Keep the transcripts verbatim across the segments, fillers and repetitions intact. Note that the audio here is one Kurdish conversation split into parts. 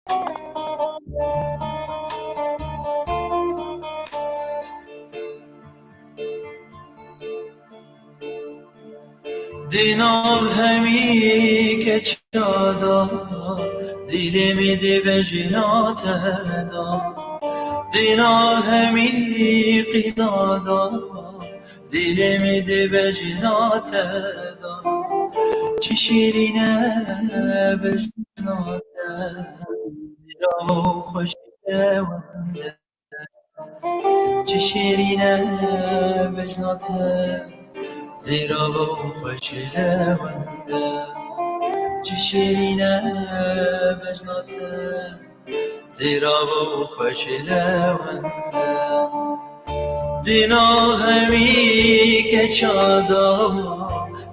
Di nav hemî keça de, dilê min dê bejna te de. Di nav hemî qîza de, dilê min dê bejna te de. Çi şîrîn e bejna te, zêrava û xweşî wende. Çi şêrîn e bejna te, zêrava û xweşî lewende. Çi şêrîn e bejna te, zêrava û xweşî lewende. Di nav hemî keça de,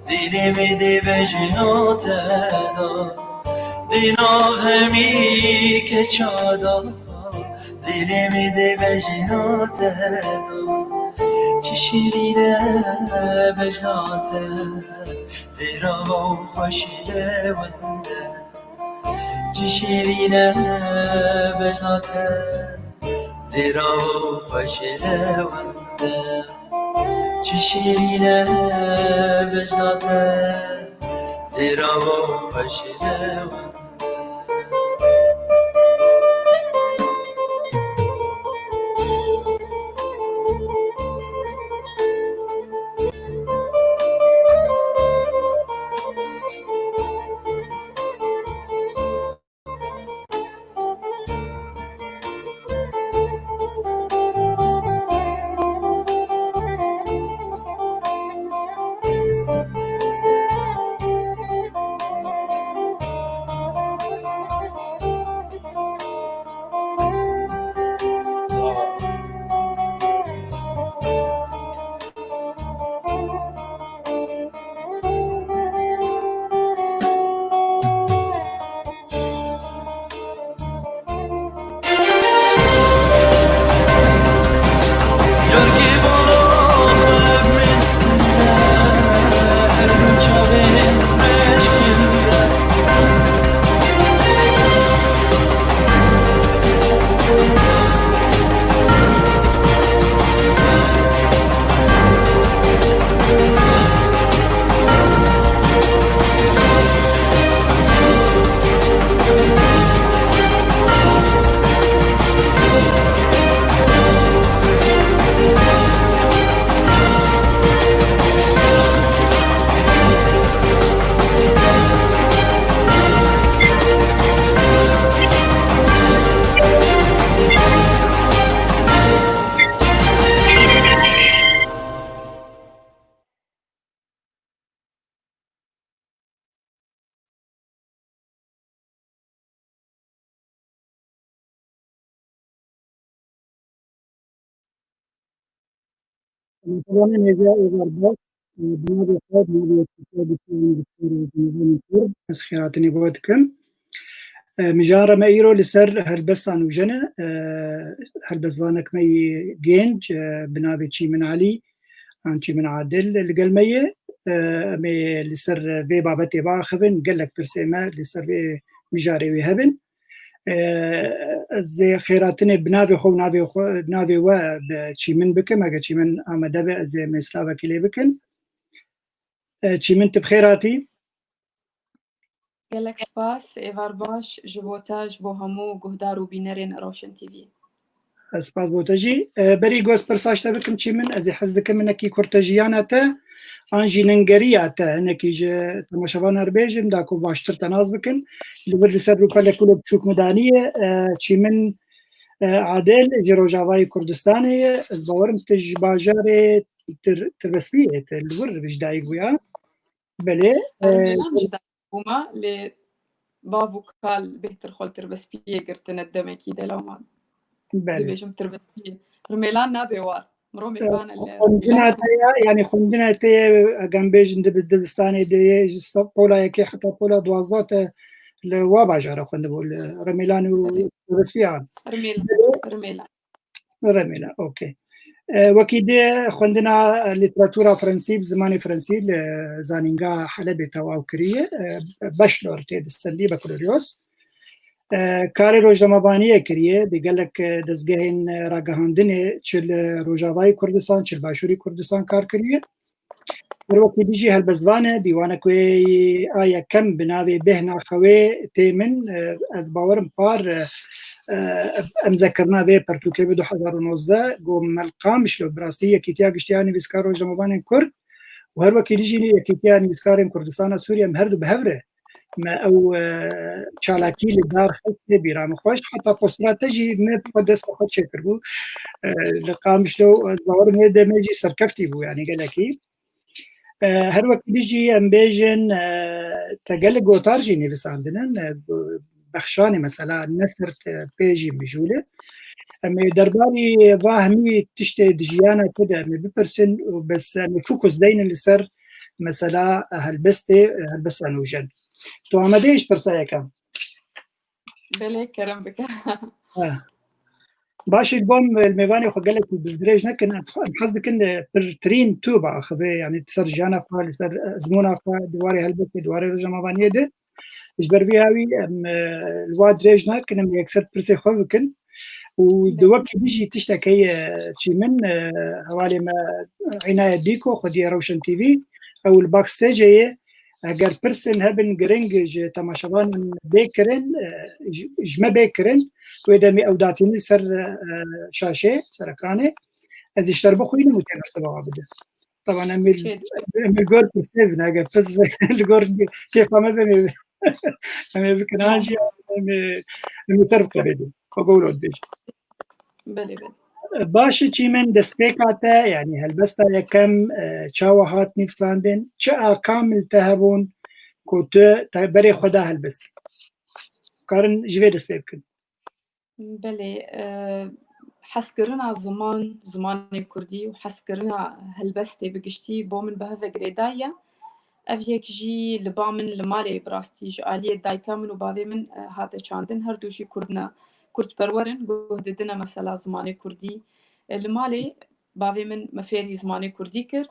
dilê min dê bejna te de. Di nav hemî keça de, dilê min dê bejna te de. Çi şîrîn e bejna te, zêrava û xweşî lewende. Çi şîrîn e bejna te, zêrava û xweşî lewende. Çi şîrîn e bejna te, zêrava û xweşî lewende. Komenteranên hêja êvar baş, e, bi navê xwe, bi navê Yekîtiya Dîplomayên Doktor û Zimanê Kurd, ez xêratinê bo dikim. E, mijara me îro li ser helbesta nûjen e, e, helbestvanek me yê gênc, e, bi navê Çîmin Elî, an Çîmin Adil li gel me ye. E, em ê li ser vê babetê biaxivin, gelek pirsê me li ser vê mijarê wê hebin. E, ez ê xêratinê bi navê xwe û navê xwe, navê we bi Çîmin bikim. Eger Çîmin amade be, ez ê em ê silavekî lê bikin. E, Çîmin, tu bi xêr hatî. Gelek spas, êvar baş ji bo te, ji bo hemû guhdar û bînerên Rewşen T V. Ez spas bo te jî. E, berî ku ez pirsa ji te bikim, Çîmin, ez ê hez dikim hinekî kurtejiyana te, an jî ningeriya te, hinekî ji temaşevanan re bêjim, da ku baştir te nas bikin. Li vir li ser rûpelek wilo biçûk min daniye, e, Çîmin, e, Adil ji Rojavayê Kurdistanê ye. Ez bawerim tu ji bajarê Tir-, Tirbespiyê, tu li wir ji dayik bûya. Belê, e, Ermelan ji dayik bûma, lê bav û kal bêhtir xwe li Tirbespiyê girtine demekî delal man. Belê. Dibêjim Tirbespiyê. Rimêlan nabe war. Miro mêvan e li xwendina te ye, yanî xwendina te ye, eger em bêjin dibi-, dibistanê de ye, ji se-, pola yekê heta pola duwazdeh te li wa bajara xwendibû, li Rimêlan û Belê. Tirbespiyan. Rimêlan, Belê. Rimêlan. Remêla, okey. E, wekî dê xwendina lîteratûra frensî bi zimanê frensî li Zanîngeha Helebê tewaw kiriye. E, bachelor tê distendî, bakaloriyos. E, karê rojnamevaniyê kiriye, bi gelek, e, dezgehên, e, ragihandinê, çi li Rojavayê Kurdistan, çi li Başûrê Kurdistan kar kiriye. Her wekî dî jî helbestvan e, dîwanek wê a yekem bi navê Bêhna Xewê tê min. E, ez bawerim par, e, e, emzekirina vê pertûkê bi du hezar û nozdeh, ku me li Qamişlo bi rastî Yekîtiya Giştî ya Nivîskar Rojnamevanên Kurd û her wekî dî jî Yekîtiya Nivîskarên Kurdistana Sûriye, em her du bi hev re me ew, e, çalakî li dar xist, tê bîra min xweş. Heta postira te jî me bi xwe desta xwe çêkiribû. E, li Qamişlo, ez bawerim wê demê jî serkeftî bû, yanî gelekî. E, her wekî dî jî em bêjin, e, te gelek gotar jî nivîsandin in, e, bexşanê mesela Nesir te pê jî mijûl e. Em ê derbarî va hemî tiştê di jiyana te de em ê bipirsin û bes em ê fokus deynin li ser mesela helbestê, helbesta nûjen. Tu amade yî ji pirsa yekem? Belê, kerem bike. Ha. Baş e, li bo em li mêvanê xwe gelekî dirêj nekin, em hez dikin, e, pirtirîn tu biaxivê, yanî li ser jiyana xwe, li ser, e, ezmûna xwe, di warê helbestê, di warê rojnamevaniyê de. Ji ber vê hawî em, e, li wa dirêj nakin, em yekser pirsê xwe bikin. Û di Belê. wekî dî jî tiştek heye çî min, e, hevalê me Înaye Dîko, xwediyê Rewşen T V, ew li backstage ye. Eger pirsên hebin giring ji temaşevanên bê kirin, e, ji, ji me bê kirin, wê demê ew datînî ser, e, şaşê, ser ekranê. Ez ji te re bixwînim û tê bersiva wan bide. Taban em ê, Çê em ê li gor pirsê bin, eger pirs li gor kêfa me be, em ê, em ê bikin. An jî em ê, em ê ser bixwe bêdin. Xwe gowlo dibêjin. Belê, belê. Baş e, çî min destpêka te, yanî helbesta yekem, e, çawa hat nivîsandin? Çi akam li te hebûn ku tu te berê xwe da helbestê? Karin ji vê dest pê bikin. Belê, e, hezkirina ziman, zimanê kurdî û hezkirina helbestê bi giştî bo min bi hev ve girêdayî ye. Ev yek jî li ba min li malê bi rastî ji aliyê dayika min û bavê min, e, hate çandin. Her du jî kurd ne, kurdperwer in, guh didine mesela zimanê kurdî. E, li malê bavê min me fêrî zimanê kurdî kir.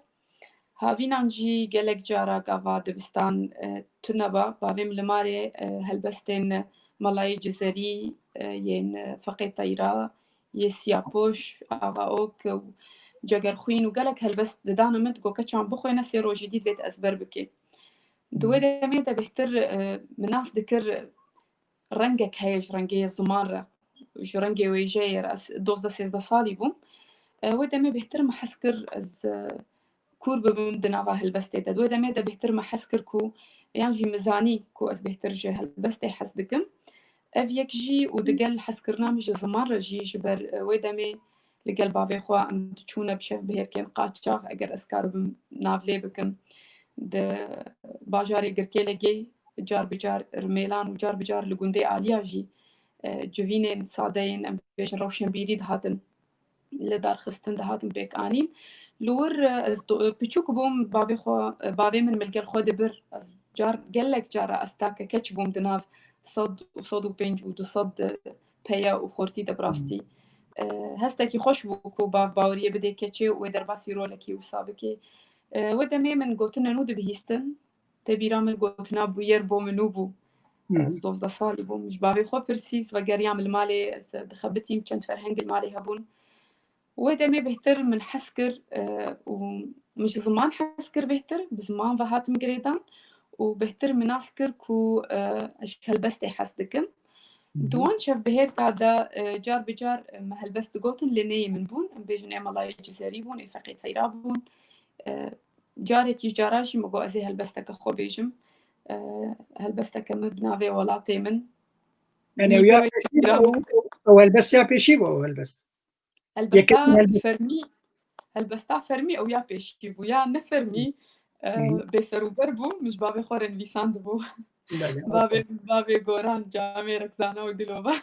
Havînan jî gelek cara gava dibistan, e, tune ba, bavê min li malê, e, helbestên Melayê Cizerî, e, yên, e, Feqê Teyra, yê Siyapoş, Axa Ok û Cegerxwîn û gelek helbest didane min, digot, "Keça min bixwêne, sê rojê dî divêt ezber bikê." Di wê demê de bêhtir, e, min nas dikir, rengek heye ji rengê ziman re, ji rengê wêjeyê re. Ez dozdeh sêzdeh salî bûm. E, wê demê bêhtir min hez kir ez, e, kûr bibim di nava helbestê de. Di wê demê de bêhtir min hez kir ku, yan jî min zanî ku ez bêhtir ji helbestê hez dikim. Ev yek jî û digel hezkirina min ji ziman re jî, ji ber, e, wê demê li gel bavê xwe em diçûne bi şevbihêrkên qaçax, eger ez karibim nav lê bikim. Di bajarê Girkêlegê car bi car Rimêlan û car bi car li gundê Aliya jî, e, civînên sade yên, em bêjin, rewşenbîrî dihatin li dar xistin, dihatin pêk anîn. Li wir, e, ez do-, piçûk bûm, bavê xwe, e, bavê min min li gel xwe dibir. Ez car, gelek cara ez take keç bûm di nav sed û sed û pênc û du sed peye û xortî de bi rastî. E, hestekî xweş bû ku bav baweriyê bidê keçê û wê derbasî rolekî wisa bikê. E, wê demê min gotine nû dibihîstin. Tê bîra min gotina bûyer bo min nû bû. Hı hı. Ez dozdeh salî bûm. Ji bavê xwe pirsî, ez vegeriyam li malê, ez dixebitîm, çend ferheng li malê hebûn. Wê demê bêhtir min hez kir, e, û min ji ziman hez kir bêhtir, bi ziman ve hatim girêdan û bêhtir min nas kir ku, e, ez ji helbestê hez dikim. Hı hı. Di wan şevbihêrka de, e, car bi car, e, me helbest digotin, lê neyê min bûn. Em bêjin ê Melayê Cizerî bûn, ê Feqê Teyra bûn. E, carekî ji cara jî min got, "Ez ê helbesteke xwe bêjim." E, helbesteke min bi navê Welatê Min. Yani ew ya pêşî bû, ew helbest ya pêşî bû, ew helbest. Helbesta Yekem helbest. fermî, helbesta fermî ew ya pêşî bû, ya ne fermî, e, Hı hı. bêserûber bû, min ji bavê xwe re nivîsandibû. Belê, Bavê, okey. bavê Goran, camê Rexzana û Dilovan.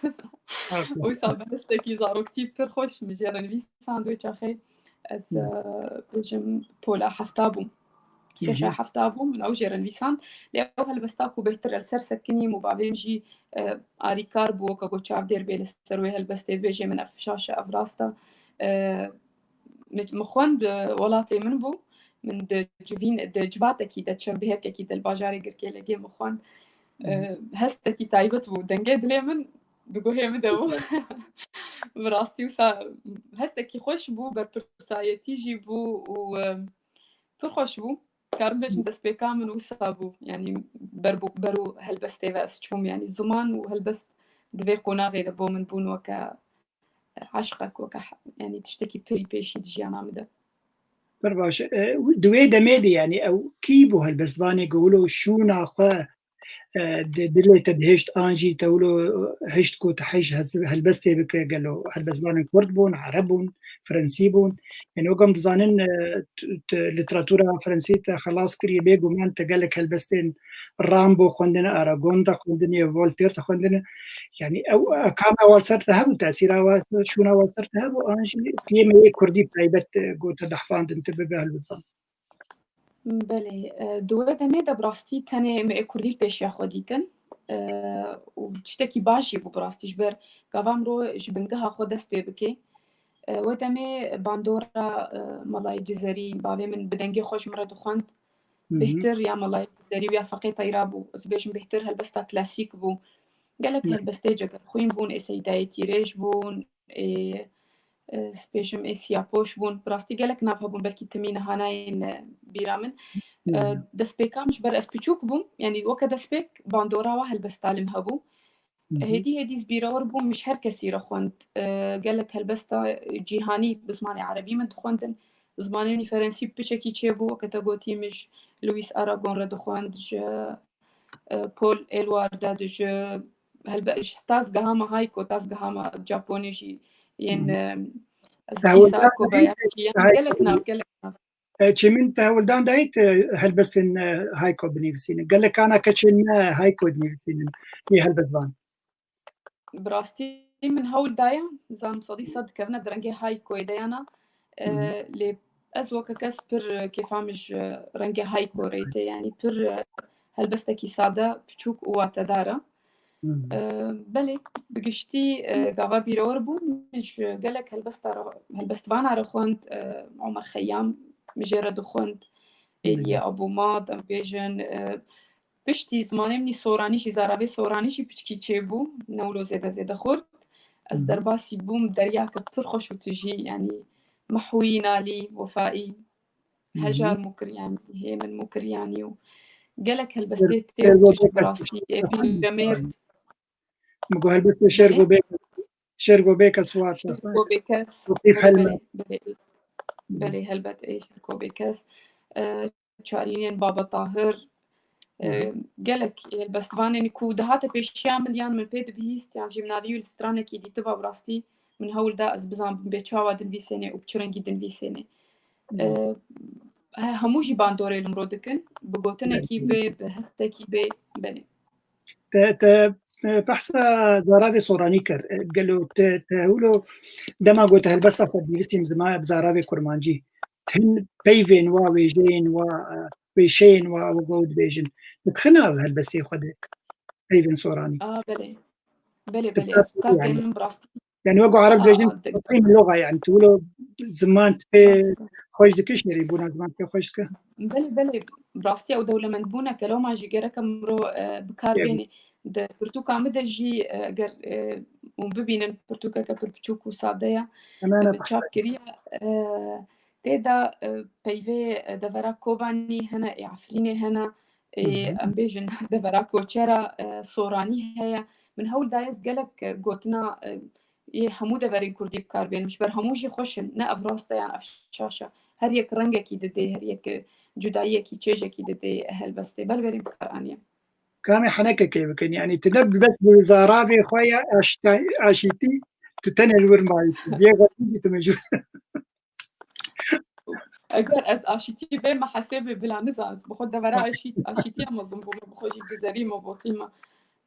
Okey. Wisa bi hestekî zaroktî pir xweş min jê re nivîsand wê çaxê. Ez, Hı. e, bêjim pola hefta bûm. Hı hı. Şeşa hefta bûm, min ew jê re nivîsand. Lê ew helbesta ku bêhtir li ser sekinîm û bavê min jî, e, arîkar bû, weke ku çavdêr bê li ser wê helbestê bêjê min ev şaş e, ev rast e. E, min, min xwend, e, Welatê Min bû. Min di civîn, di civatekî de, çevbihêrkekî de li bajarê Girkêlegê min xwend. E, hestekî taybet bû. Dengê dilê min di guhê min de bû. Bi rastî wisa hestekî xweş bû, berpirsayetî jî bû û, e, pir xweş bû. Karim bêjim destpêka min wisa bû. Yanî ber bû, ber û helbestê ve ez çûm. Yanî ziman û helbest di vê qonaxê de bo min bûn weke eşqek, weke he-, yanî tiştekî pirî pêşî di jiyana min de. Pir baş. E, di wê demê de, yanî ew kî bû helbestvanê ku wilo şûna xwe, e, di dilê te dihişt an jî te wilo hişt ku te hej hez-, helbestê bike? Gelo helbestvanên kurd bûn, ereb bûn, fransî bûn? Yanî wek em dizanin, e, t-, t-, literatura fransî te xelas kiriye, bêguman te gelek helbestên Rimbaud xwendine, Aragon de xwendine, Voltaire de xwendine. Yanî ew, e, kam ew li ser te hebû, tesîra we, şûna we li ser te hebû, an jî yê me yê kurdî taybet, e, ku te dehfandin, tu bibe helbestvan? Belê, e, di wê demê de bi rastî tenê me ê kurdî li pêşiya xwe dîtin. E, û tiştekî baş jî bû bi rastî, ji ber gava mirov ji bingeha xwe dest pê bike. E, wê demê bandora, e, Melayê Cizerî, bavê min bi dengê xwe ji min re dixwend. Bêhtir ya Melayê Cizerî û ya Feqê Teyra bû. Ez bêjim bêhtir helbesta klasîk bû. Gelek helbestê cegerxwîn bûn, ê Seydayê Tîrêj bûn, ê, e, ez bêjim ê Siyapoş bûn. Bi rastî gelek nav hebûn, belkî timî niha nayên, e, bîra min. E, destpêka min ji ber ez piçûk bûm, yanî weke destpêk bandora wa helbesta li min hebû. Hêdî hêdî ez bîrewar bûm, min ji her kesî re xwend. E, gelek helbesta cîhanî bi zimanê erebî min dixwendin. Zimanê min fransî piçekî çêbû, weke te gotî min ji Louis Aragon re dixwend, ji, e, Paul Éluard de, ji, helbe-, ji tazgeha me Hayko, tazgeha me Japonê jî yên, e, ez dîsa Kobayashi, yanî gelek nav, gelek nav. E, çi min te hewldan dayît, e, helbestên, e, Hayko binivîsînin? Gelek ana keçên me Hayko dinivîsînin, yê helbestvan. Bi rastî min hewl daye, zanim sedî sed dikevine di rengê Haykoyê de yana, e, lê ez weke kes pir, e, kêfa min ji rengê Hayko re tê, yanî pir, e, helbestekî sade, piçûk û watedar e. E, belê, bi giştî, e, gava bîrewar bûm, min ji gelek helbesta re, helbestvana re xwend, e, Omer Xeyyam min jê re dixwend, Êliyê Abûmad, em bêjin, e, piştî zimanê min î soranî jî, zaravê soranî jî piçkî çêbû, ne wilo zêde zêde xurt. Ez derbasî bûm, deryake pir xweş û tijî, yanî Mehwî Nalî, Wefaî, Hejar Mukiryanî, Hêmin Mukiryanî û gelek helbestê tê û tij bi rastî, ê Bîremêrd. Min got helbestê Şêrgo Bêkes, Şêrgo Bêkes wat. Şêrgo Bêkes, Lotîf belê, Helme. Belê, belê, belê, helbet, ê Şêrgo Bêkes. E, Çarînên Baba Tahir. E, gelek helbestvanên ku dihate pêşiya min yan min pê dibihîst, yan jî min navî wî li stranekî dîtiba, bi rastî min hewl da ez bizanbim bê çawa dinivîsênê û bi çi rengî dinivîsênê. E, he, hemû jî bandorê li min re dikin, bi gotinekî bê, bi hestekî bê, belê. Te, te, e, behsa zaravê soranî kir. E, gelo te, te wilo dema got helbesta xwe dinivîsîm zima-, bi zaravê kurmancî, hin peyvên wa, wêjeyên wa, e, wêşeyên wa, wek we dibêjin, dixine helbestê xwe de peyvên soranî? A, belê. Belê, belê, ez bi kar tînim bi rastî. Yani wek ereb dibêjin, a, de- "Qîm loga", yani tu wilo ziman tu pê xweş dikî, şêrîbûna ziman tu pê xweş dikî. Belê, belê, bi rastî ew dewlemendbûneke loma jî gerek e mirov, e, bi kar bênê. Di pirtûka min de jî, e, eger, e, hûn bibînin, pirtûkeke pir piçûk û sade ye. Min çap kiriye, e, tê de, e, peyvê, e, devera Kobanî hene, ê Efrînê hene, ê, em bêjin devera Koçera, e, Soranî heye. Min hewl daye ez gelek, e, gotina, e, ê hemû deverên kurdî bi kar bênim. Ji ber hemû jî xweş in. Ne ev rast e yan ev şaş e. Her yek rengekî didê, her yek, e, cudayiyekî, çêjekî didê helbestê. Belê, belê, bi kar aniye. Kamê henekekê bikin. Yani tu ne bes bi zaravê xwe ya aşta-, aşîtî, tu tenê li wir mayî. Yê xwe jî tu mecbûr. Eger ez aşîtî bê, me hesêbê bila nizan. Bi xwe devera aşît-, aşîtiya mezin bû, me bi xwe jî cizerî me botî me.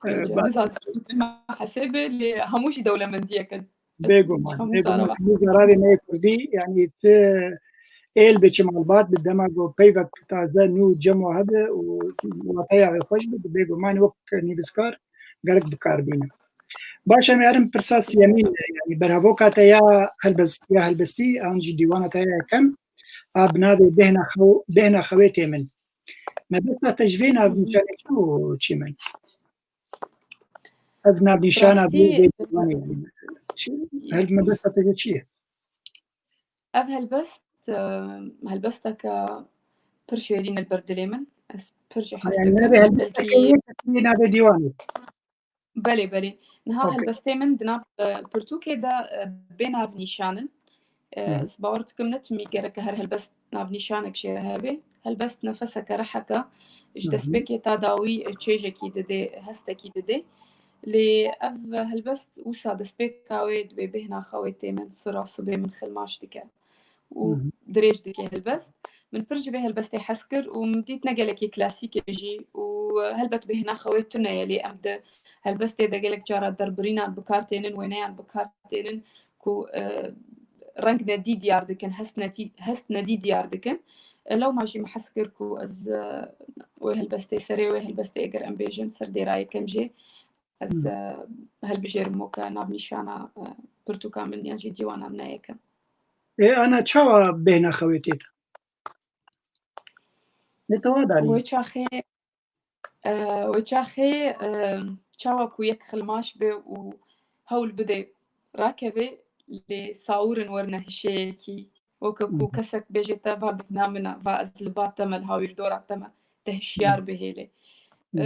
Ee, nizan, me hesêbê, lê hemû jî dewlemendiyeke. Bêguman, hemû bêguman, zarava. Hemû zaravê me yê kurdî, yani ti êl bi çi malbat bi dema ku peyvek taze nû cem wa hebe û wateya wê xweş bi, bêguman wek nivîskar gerek bi kar bîne. Baş, em ê herin pirsa siyemîn, yani berhevoka te ya helbest-, ya helbestî, an jî dîwana te ya yekem, a bi navê Bêhna Xew-, Bêhna Xewê tê min. Mebesta te ji vê navnîşanê çi bû, Çîmen? Ev navnîşana vê, vê dîwanê, çi, helbesta te çi ye? Ev helbest, e, helbesteke pir şêrîn e li ber dilê min. Ez pir jî hez dikim. Navê helbesteke yê navê dîwanê. Belê, belê. Niha helbestê min di nav, e, pirtûkê de, e, bê navnîşan in. E, ez bawer dikim ne timî gereke her helbest navnîşanek jê re hebe. Helbest nefeseke riheke ji destpêkê ta dawî, e, çêjekî didê, hestekî didê. Lê ev helbest wisa destpêka wê dibê bêhna xewê tê min, sira sibê min xilmaş dike û dirêj dike helbest. Min pir ji vê helbestê hez kir û min dît ne gelekî klasîk e jî û helbet bêhna xewê tune ye, lê em di helbestê de gelek cara derbirînan bi kar tênin, wêneyan bi kar tênin ku, e, reng nedî diyar dikin, hest netî-, hest nedî diyar dikin. E, lewma jî min hez kir ku ez, e, wê helbestê, serê wê helbestê eger em bêjin, ser dêra yekem jê ez, e, hilbijêrim weke navnîşana, e, pirtûka min yan jî dîwana min a yekem. Ê, ana çawa bêhna xewê tê te? Ne te wa danî? Wê çaxê, e, wê çaxê, e, çawa ku yek xilmaş be û hewl bide rakeve, lê sawirin werine hişeyekî. Weke ku kesek bêje te, va bêhna min e, va ez li ba te me, li hawîrdora te me, te hişyar bihêle. E,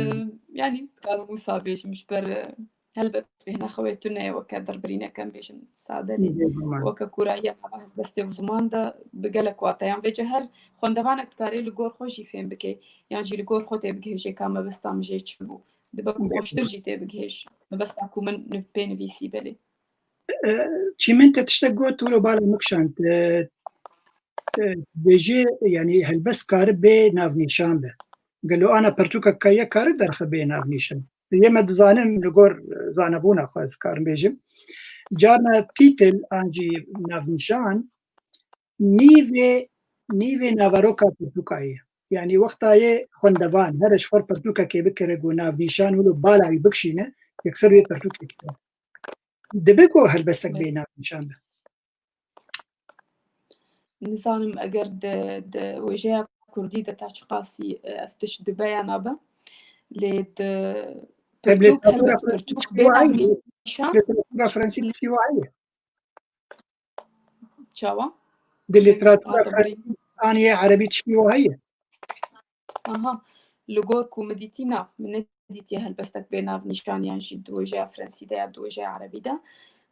yanî, dikarim wisa bêjim, ji ber, e, helbet bêhna xewê tune ye, weke derbirîneke em bêjin sade lê weke kûrayiya nava helbestê û ziman de bi gelek wateyan. Vêce her xwendevanek dikare li gor xwe jî fêm bike, yan jî li gor xwe tê bigihêje ka mebesta min jê çi bû. Dibe ku xweştir jî tê bigihêj mebesta ku min niv-, pê nivîsî belê. E, Çîmîn, te tiştek got, wilo bala min kişand. E, e, bêjê, yanî helbest kare bê navnîşan be. Gelo ana pirtûkek ka ye kare derxe bê navnîşan? Yê me dizanin li gor zanebûna xwe ez karim bêjim. Carna tîtil an jî navnîşan nîvê, nîvê naveroka pirtûka ye. Yanî wexta yê xwendevan here ji xwe pirtûkekê bikire ku navnîşan wilo bala wî bikişîne, yekser wê pirtûkê dikire. Dibe ku helbestek bê navnîşan be. Nizanim eger di, di wêjeya kurdî de ta çiqasî, e, ev tişt dibe ya nabe. Lê di pirtûk, helbet pirtûk bê navnîşan. Literatura fransî tiştî wa heye? Çawa? Di literatura fransî an yê erebî tiştî wa heye? Aha. Li gor ku min dîtî, na, min nedîtiye helbestek bê navnîşan yan jî di wêjeya fransî de ya di wêjeya erebî de.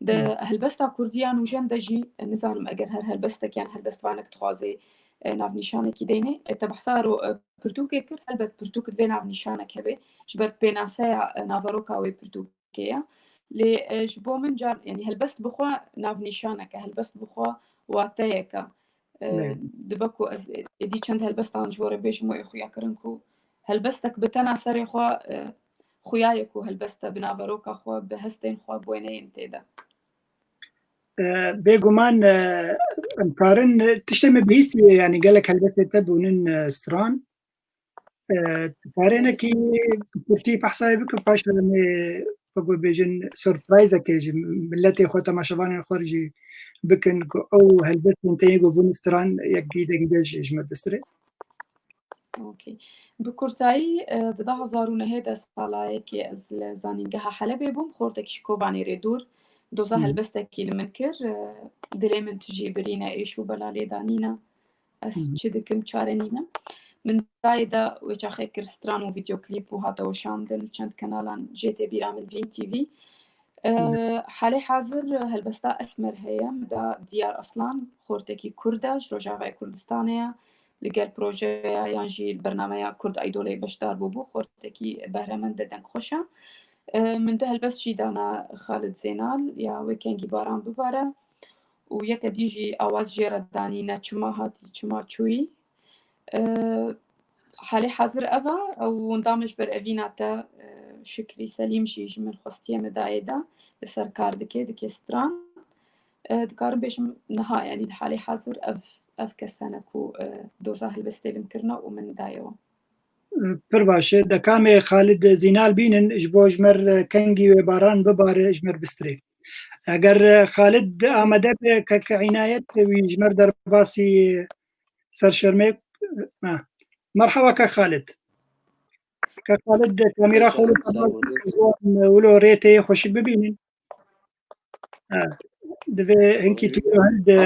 Di helbesta kurdî ya nûjen de jî, nizanim eger her helbestek yan helbestvanek dixwaze, e, navnîşanekî deyne. E, te behsa ro-, e, pirtûkê kir, helbet pirtûk divê navnîşanek hebe. Ji ber pênaseya, e, naveroka wê pirtûk. ye. Lê, e, ji bo min car, yanî helbest bi xwe navnîşanek e, helbest bi xwe wateyek e. E, dibe ku ez êdî çend helbestan ji we re bêjim û ê xuya kirin ku helbestek bi tena serê xwe, e, xuya ye ku helbest te bi naveroka xwe, bi hestên xwe, bi wêneyên tê de. E, bêguman, e, em karin, e, tiştê min bihîstiye, yanî gelek helbestê te bûnin, e, stran. E, tu karê nekî bi kurtî behsayê bikin, paşê em ê, wek bêjin, surprizeke ji miletê xwe, temaşevanên xwe jî bikin ku ew helbestên te yê ku bûn stran yek gîdek bêj ji me bistirê. Okey. Bi kurtayî, e, di du hezar û nehê de sala yekê ez li Zanîngeha Helebê bûm, xortekî ji Kobanê rê dûr. Doza helbestekî li min kir, e, dilê min tu jî birîne, êş û bela lê danîne. Ez çi dikim, çare nîne. Min dayê de wê çaxê kir stran û vîdeoklîp û hate weşandin li çend kenalan jê tê bîra min Vîn T V. E, halê hazir helbesta Esmer heye, min da Diyar Aslan, xortekî Kurd e, ji Rojavayê Kurdistanê ye. Li gel projeya yan jî li bernameya Kurd Idolê beşdar bûbû, xortekî behremend e, dengxweş e. E, min du helbest jî dana Xalid Zênal ya Wê Kengî Baran Bibare û yeke dî jî awaz jê re danî Ne Çima Hatî Çima Çûyî. E, halê hazir ev e, ew wenda min ji ber evîna te, e, Şikrî Selîm jî ji min xwestiye, min dayê de, li ser kar dike, dike stran. E, dikarim bêjim niha, yanî di halê hazir ev, ev kes hene ku, e, doza helbestê li min kirine û min daye wan. Pir baş e. Deka em ê Xalid Zînal bînin, ji bo ji me re Kengî Wê Baran Bibare ji me re bistirê. Eger, e, Xalid amade be, kek Înayet wî ji me re derbasî Serşermê, ha. Merhaba kek Xalid. Kek Xalid, kamera xwe li xwe wilo rê tê xweşik bibînin. Ha, divê hinkî tu hil di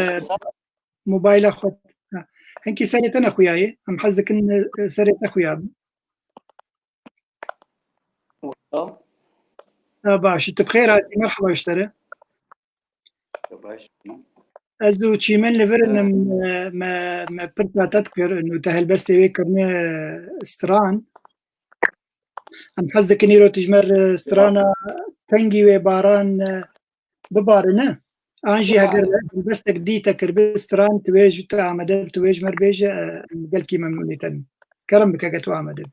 mobayla xwe. Ha, hinkî serê te nexuyayê. Em hez dikin, e, serê te xuya bin. Ha, baş, tu bi xêr hatî, merhaba ji te re. Baş. Ez û Çîmen li vir in, me, me, me pirsa te dikir, û te helbestê wê kirine stran. Em hez dikin îro tu ji me re strana tengî wê baran, e, bibarine. An jî heger helbestek dî te kir bi stran, tu wê ji te amade bi, tu wê ji me re bêje, e, em gelkî memnûnê te ne. Kerem bike ge tu amade bi.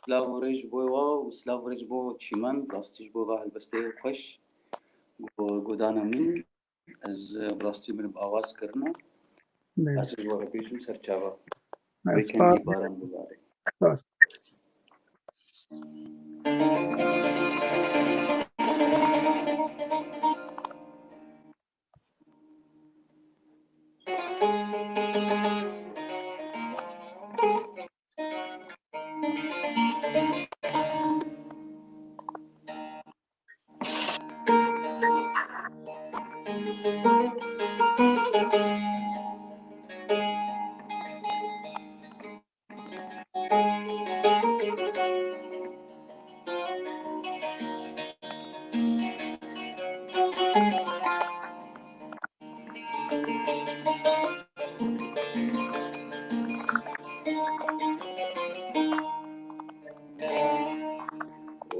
Silav û rêz ji bo wa û silav û rêz ji bo Çîmen, rastî ji bo va helbestê xweş go-, godana min. Ez, e, bi rastî min bi awaz kirine. Ne. Ez ji we re bêjim ser çava. Wê kengî baran bibare. Spas.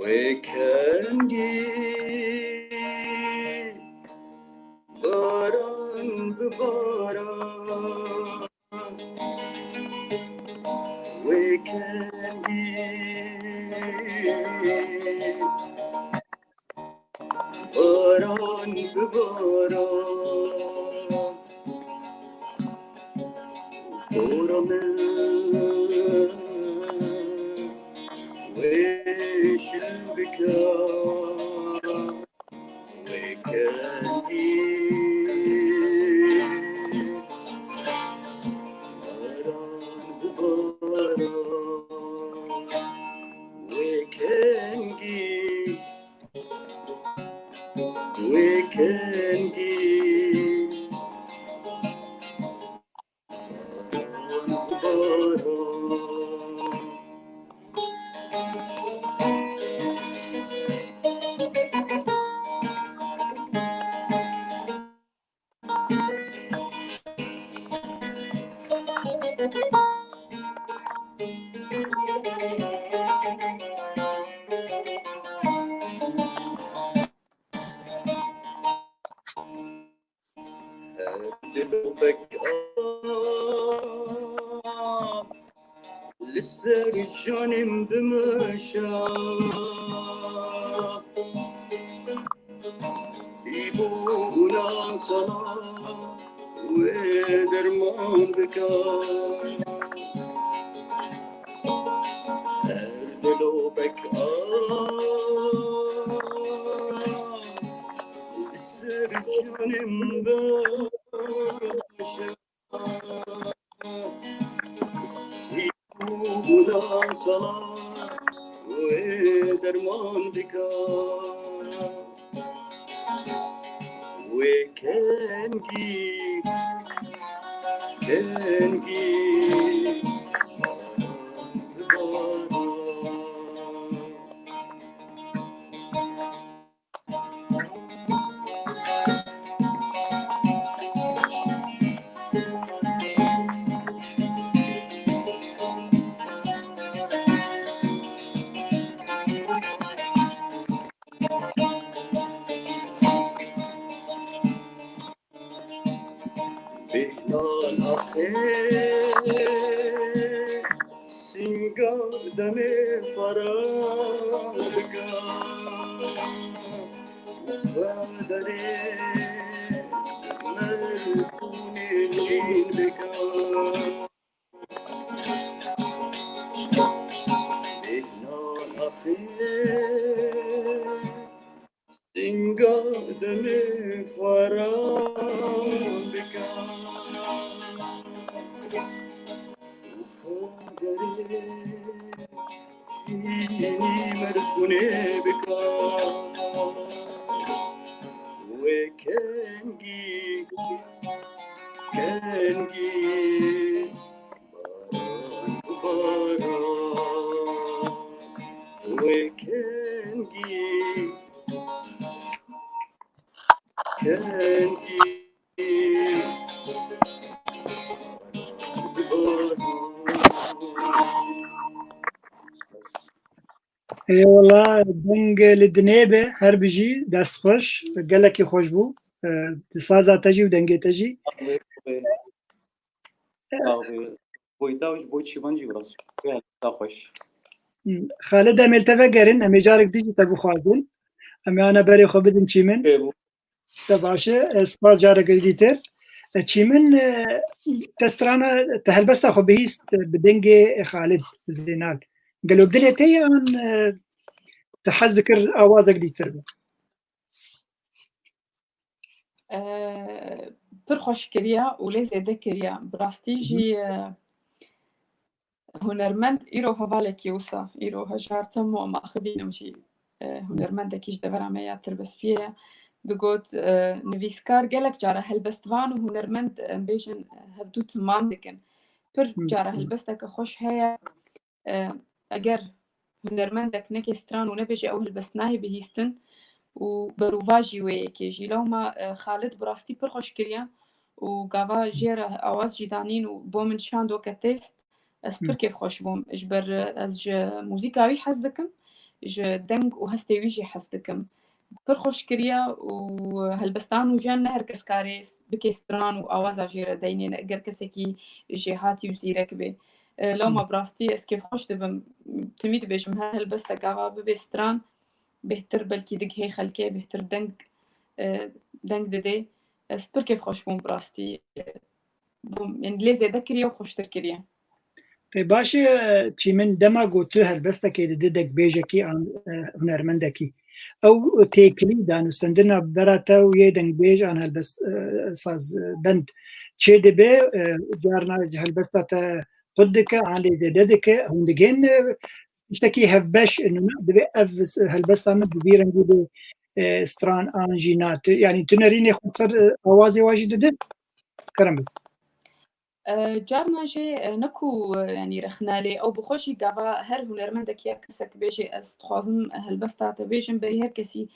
Wê kengî baran bibara, wê kengî baran bibara. Dora min wê şil bike, wê kengî baran bibara, wê kengî Wê kengî Her dilobek a li ser canê min bimeşa. Bîbûna sala wê derman bika. Her dilobek a li ser canê min bimeşa. Bûna sala wê derman bika. Wê kengî, kengî. Bêhna naxê sînga demê xwe ran bika. Qederê merhûnê nîn bika. Bêhna naxê Singa demê xwe ran bika. Qederê Hînî merxûnê bika. Wê kengî, kengî, baran, baran. Wê kengî, kengî. Ê wela, deng li dinê be, her bijî, dest xweş, gelekî xweş bû. Di saza te jî û dengê te jî. Boyta û ji bo çîman jî biraz. Gelek xweş. Xalid, em ê li te vegerin, em ê carek dî jî te bixwazin. Em ê ana berê xwe bidin çîmin. Te baş e, e, spas careke dîtir. E, çîmin, e, te strana, te helbesta xwe bihîst, e, bi dengê Xalid Zênal. Gelo dilê te ye an, e, te hez dikir awazek dîtir be? E, pir xweş kiriya û lê zêde kiriya. Bi rastî jî, e, hunermend îro hevalekî wisa, îro hejar tim û em axivînim jî, e, hunermendekî ji devera me ya Tirbespiyê ye. Digot, e, nivîskar gelek cara helbestvan û hunermend, em bêjin, e, hevdû timan dikin. Pir cara helbesteke xweş heye. E, eger hunermendek neke stran û nebêje ew helbest nayê bihîstin û berovajî wê yekê jî. Lewma, e, Xalid bi rastî pir xweş kiriye û gava jê re awaz jî danîn û bo min şand weke têst. Ez pir kêfxweş bûm. Ji ber, e, ez ji muzîka wî hez dikim, ji deng û hestê wî jî hez dikim. Pir xweş kiriye û helbestan û jiyan ne her kes karê bike stran û awaza jê re deynê, ne eger kesekî jêhatî û zîrek bê. E, lewma bi rastî ez kêfxweş dibim. Timî dibêjim her helbestek ava bibe stran, bêhtir belkî digihê xelkê, bêhtir deng, e, deng didê. Ez pir kêfxweş bûm bi rastî. Bûm, yani lê zêde kiriye û xweştir kiriye. Te baş e, çîmin dema ku tu helbestekê dide dekbêjekî an, e, hunermendekî. Ew têkilî danûstendina bera te û yê dengbêj an helbest, e, saz, e, bend çê dibe, e, carna ji helbesta te qut dike, an lê zêde dike, hûn digên, e, tiştekî hevbeş, e, nûne, divê ev s-, helbesta min bi vî rengî bê, e, stran an jî na. Tu, yani tu nerînê xwe ser, e, awazê wa jî dide? Kerem bike. E, carna jê, e, ne ku, e, yanî rexne lê ew bi xwe jî gava her hunermendek ya kesek bêjê, ez dixwazim helbesta te bêjim, berî her kesî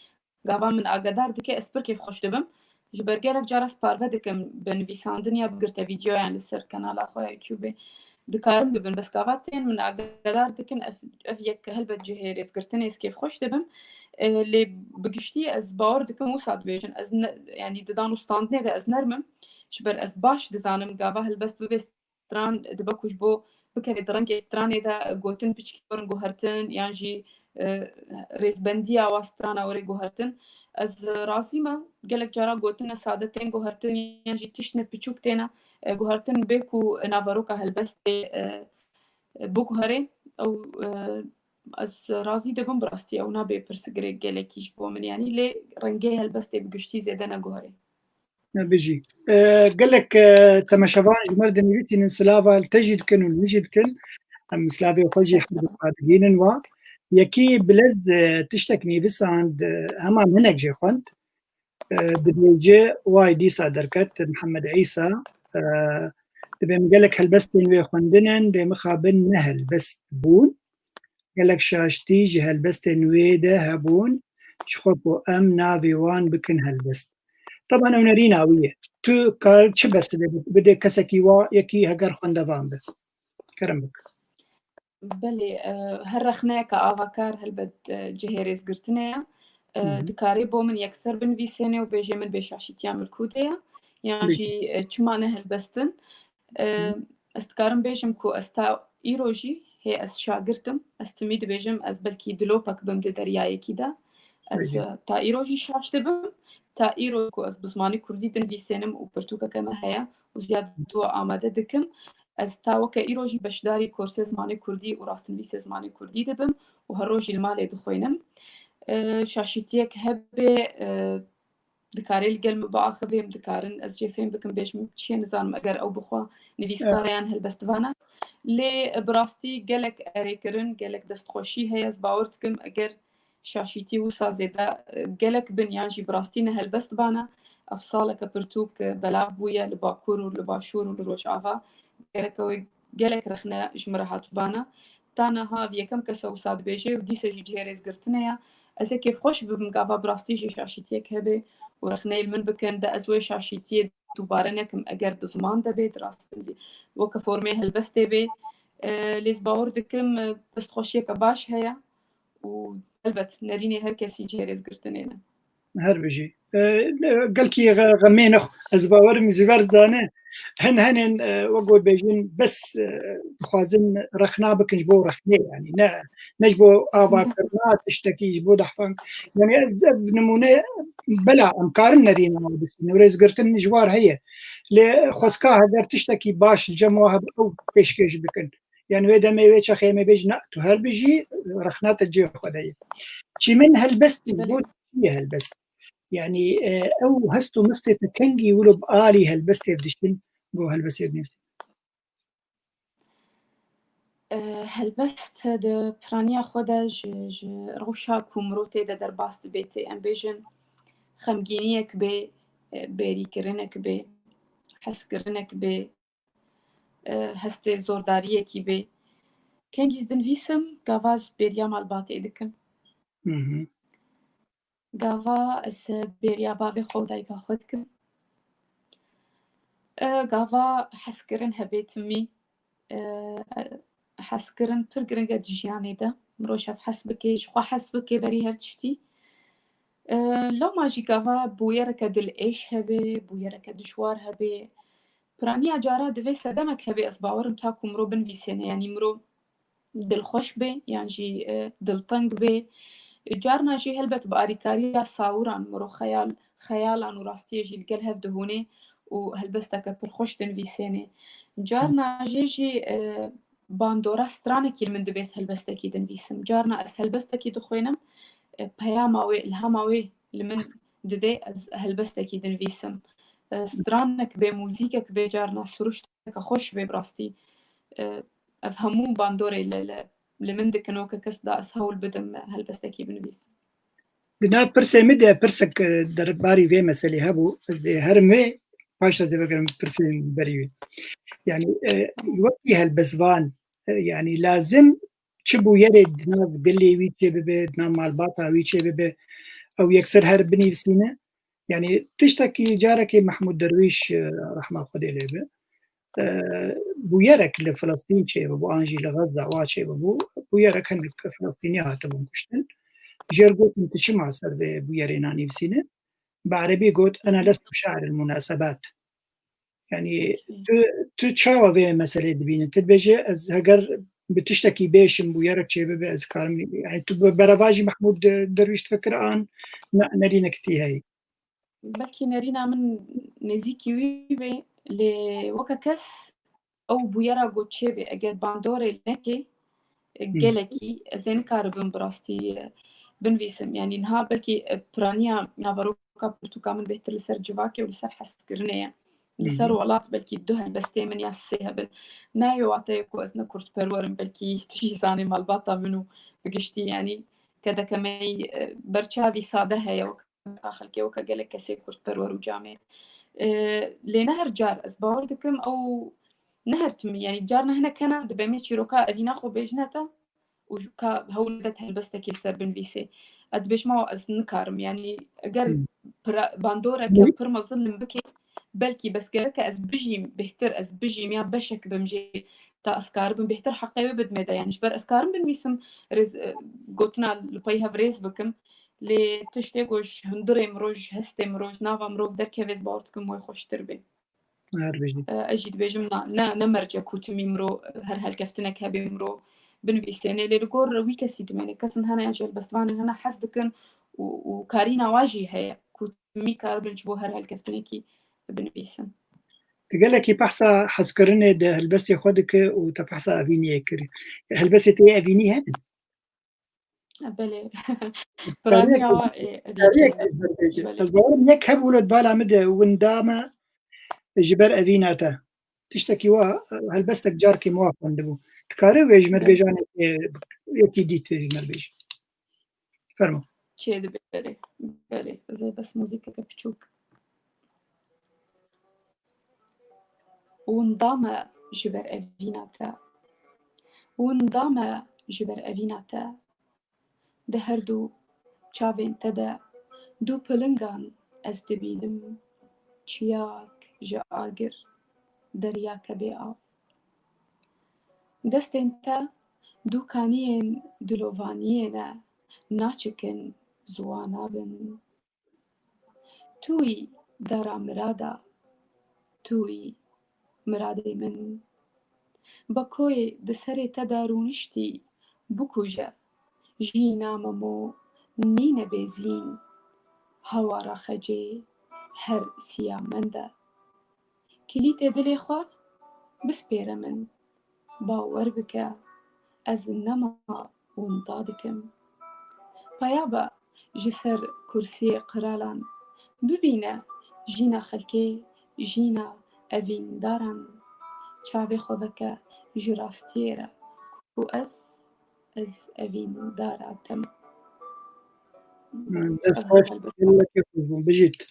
gava min agadar dike, ez pir kêfxweş dibim. Ji ber gelek cara ez parve dikim bi nivîsandin ya bigirte vîdeoyan li ser kanala xwe ya YouTubeê dikarin bibin. Bes gava tên min agadar dikin, ev, ev yek helbet cihê rêzgirtinê ez kêfxweş dibim. E, lê bi giştî ez bawer dikim wisa dibêjin. Ez ne, yanî di danûstandinê de ez nerm im. Ji ber ez baş dizanim gava helbest bibe stran, dibe ku ji bo bikeve di rengê stranê de gotin piçkî werin guhertin yan jî, e, rêzbendiya wa strana were guhertin. Ez razî me, gelek cara gotine sade tên guhertin yan jî tiştine piçûk têne, e, guhertin bê ku naveroka helbestê, e, e, biguherê. Ew, e, ez razî dibim bi rastî, ew nabe pirsgirêk gelekî ji bo min, yanî lê rengê helbestê bi giştî zêde neguherê. Bijî. E, gelek, e, temaşevan ji me re dinivîsînin, silava li te jî dikin û li min jî dikin. Em silavê xwe jî her du digihînin wa. Yekî bilez, e, tiştek nivîsand, e, hema hinek jê xwend. E, dibêje, way dîsa derket, Mihemed Îsa, e, dibê min gelek helbestên wê xwendin in, lê mixabin ne helbest bûn. Gelek şaştî ji helbestên wê de hebûn, ji xwe ku em navê wan bikin helbest. Teban ew nerîna wî ye. Tu kar çi bersivê bidê kesekî wa yekî heger xwendevan be? Kerem bik. Belê, e, her rexneyeke avakar helbet, e, cihê rêzgirtinê ye. E, Hı hı. Dikarê bo min yekser binivîsêne û bêjê min bê şaşîtiya min kû de ye. Yan Peki. jî, e, çima ne helbestin? E, Hı. ez dikarim bêjim ku ez ta îro jî hê ez şagirt im. Ez timî dibêjim ez belkî dilopek bim di deryayekî de. Ez, Peki. e, ta îro jî şaş dibim. Ta îro ku ez bi zimanê kurdî dinivîsênim û pirtûkeke me heye û ziyad dû amade dikim. Ez ta weke îro jî beşdarî korsê zimanê kurdî û rastnivîsê zimanê kurdî dibim û her roj jî li malê dixwînim. E, şaşîtiyek hebe, e, dikare li gel min biaxivê, em dikarin ez jê fêm bikim, bêjim çi ye, nizanim eger ew bixwe nivîskar e yan helbestvan e. Lê bi rastî gelek erêkirin, gelek destxweşî heye. Ez bawer dikim eger şaşîtî wisa zêde, e, gelek bin yan jî bi rastî ne helbestvan e, ev saleke pirtûk, e, belav bûye li Bakur û li Başûr û li Rojava. Gereke wê gelek rexne ji min re hatibana. Ta niha ev yekem kes e wisa dibêje û dîse jî cihê rêzgirtinê ye. Ez ê kêfxweş bibim gava bi rastî jî şaşîtiyek hebe û rexneyê li min bikin. De ez wê şaşîtiyê dubare nekim eger bi ziman de bê, di rastî weke formê helbestê bê. E, lê ez bawer dikim, e, destxweşiyeke baş heye û helbet nerînê her kesî cihê rêzgirtinê ne. Her bijî. E, gelkî xe-, xemê nexwe. Ez bawerim ji ber zane. Hin henên, e, wek got bêjin, bes, e, dixwazin rexna bikin ji bo rexnê, yani ne, ne ji bo avakirina tiştekî, ji bo dehfan. Yani ez ev nimûne bela em karin nerîna wan bisîn. Rêzgirtin ji war heye. Lê xwezka heger tiştekî baş li cem wa hebe ew pêşkêş bikin. Yani wê demê wê çaxê em ê bêjin, na, tu her bijî, rexna te cihê xwe de ye. Çî min helbestî, Belê. Bo çi ye helbest? Yani, e, ew hest û mistê te kengî wilo bi alî helbestê dişin, bo helbestê dinivîsin? E, helbest di piraniya xwe de ji, ji rewşa ku mirov tê de derbas dibê tê, em bêjin xemgîniyek bê, e, bêrîkirinek bê, hezkirinek bê, e, hestê zordariyekî bê. Kengî ez dinivîsim, gava ez bêriya malbatê dikim. Hı hı. Gava ez bêriya bavê xwe û dayika xwe dikim. E, gava hezkirin hebe timî. E, hezkirin pir giring e di jiyanê de. Mirov ji hev hes bike, ji xwe hes bike berî her tiştî. E, loma jî gava bûyereke dilêş hebe, bûyereke dijwar hebe. Piraniya cara divê sedemek hebe, ez bawerim, ta ku mirov binivîsêne, yanî mirov dilxweş be yan jî, e, dilteng be. Carna jî helbet bi arîkariya sawiran mirov xeyal, xeyalan û rastiyê jî li gel hev dihûne û helbesteke pir xweş dinivîsêne. Carna jê jî, e, bandora stranekî li min dibe ez helbestekî dinivîsim. Carna ez helbestekî dixwînim, e, peyama wê, ilhama wê li min dide, ez helbestekî dinivîsim. E, stranek bê, muzîkek bê, carna siruşteke xweş bê bi rastî. E, ev hemû bandorê li, li, li min dikin, weke kes da ez hewl bidim helbestekî binivîsim. Di nav pirsê min de pirsek, e, derbarî vê meselê hebû. Ez ê herim wê, paşta zê vegerim pirsên berî wê. Yani, e, wekî helbestvan, e, yani lazim çi bûyerê di nav dilê wî çê bibe, di nav malbata wî çê bibe, ew yekser her binivîsîne. Yani tiştekî carekê Mehmûd Derwîş, e, rehma Xwedê lê be, e, bûyerek li Filistîn çêbibû, an jî li Xezza wa çêbibû, bûyerek hinek Filistînî hatibûn kuştin. Jêr gotin, tu çima ser vê bûyerê nanivîsîne? Bi erebî got, "Ena lestu şair el munasebat." Yani tu, tu çawa vê meselê dibînî? Tu dibêje, ez heger bi tiştekî bêşim, bûyerek çêbibe, ez karim. Yani tu bi berevajî Mehmûd Derwîş difikir an ne, nerînek tî heyî? Belkî nerîna min nêzîkî wî be, lê weke kes ew bûyera got çêbê, eger bandorê neke, e, Hı. gelekî ez ê nikaribim bi rastî, e, binivîsim. Yanî niha belkî, e, piraniya naveroka pirtûka min bêhtir li ser civakê û li ser hezkirinê ye. Li ser Hı hı. welat belkî du helbestê min ya sê hebin. Nayê wateyê ku ez ne kurdperwer im, belkî tu jî zanî malbata min û bi giştî, yanî kedeke me yî, e, berçavî sade heye, wek xelkê, weke gelek kesê kurdperwer û camêr. E, lê ne her car, ez bawer dikim ew ne her timî, yanî carna hinek hene, dibe me çîroka evîna xwe bêjine te û ji ka hewl nede te helbestekê li ser binivîsê. Ez dibêjim, "Awa ez nikarim." Yanî eger Hmm. pira-, bandoreke Hı. pir mezin li min bike, belkî, bes gereke ez bijîm bêhtir, ez bijîm ya beşek bim jê, ta ez karibim bêhtir heqê wê bidime de. Yanî ji ber ez karim binivîsim, rêz, e, gotina li pey hev rêz bikim. Lê tiştê ku ji hundirê mirov, ji hestê mirov, ji nava mirov derkeve, ez bawer dikim wê xweştir bê. Her bijî. E, ez jî dibêjim na, ne, ne merce ku timî mirov, e, her helkeftinek hebe mirov binivîsêne. Lê li gor wî kesî dimêne. Kesin hene yan jî helbestvanên hene hez dikin û, û karîna wa jî heye ku timî karibin ji bo her helkeftinekî binivîsin. Tu gelekî behsa hezkirinê di helbestê xwe dike û te behsa evîniyê kir. Helbestê te yê evînî hene? Belê. Piraniya, e, Rêkê. Ez bawerim yek hebû li bala min de, winda me ji ber evîna te. Tiştekî wa, helbestek carkê min wa xwendibû. Dikare wê ji me re bêjane, e, yekî dît wê ji me re bêje. Fermo. Çê dibe, belê. Belê. Ez ê bes muzîkeke piçûk. Winda me ji ber evîna te. Winda me ji ber evîna te. Di her du çavên te de du pilingan ez dibînim, çiyak ji agir, deryake bê av. Destên te du kaniyên dilovaniyê ne, naçikin, ziwana bin. Tu yî dara mirada, tu yî miradê min. Bekoyê di serê te de rûniştî, bikuje, jîna Memo nîne bêzîn, hawara xecê her siya mende. Kilîtê dilê xwe bispêre min, bawer bike, ez nema winda dikim. Peya be ji ser kursiyê qiralan, bibîne jîna xelkê, jîna evîndaran. Çavê xwe veke ji rastiyê re ku ez, ez evîndara te me. Hmm, dest xweş, gelekî xweş bû, bijît.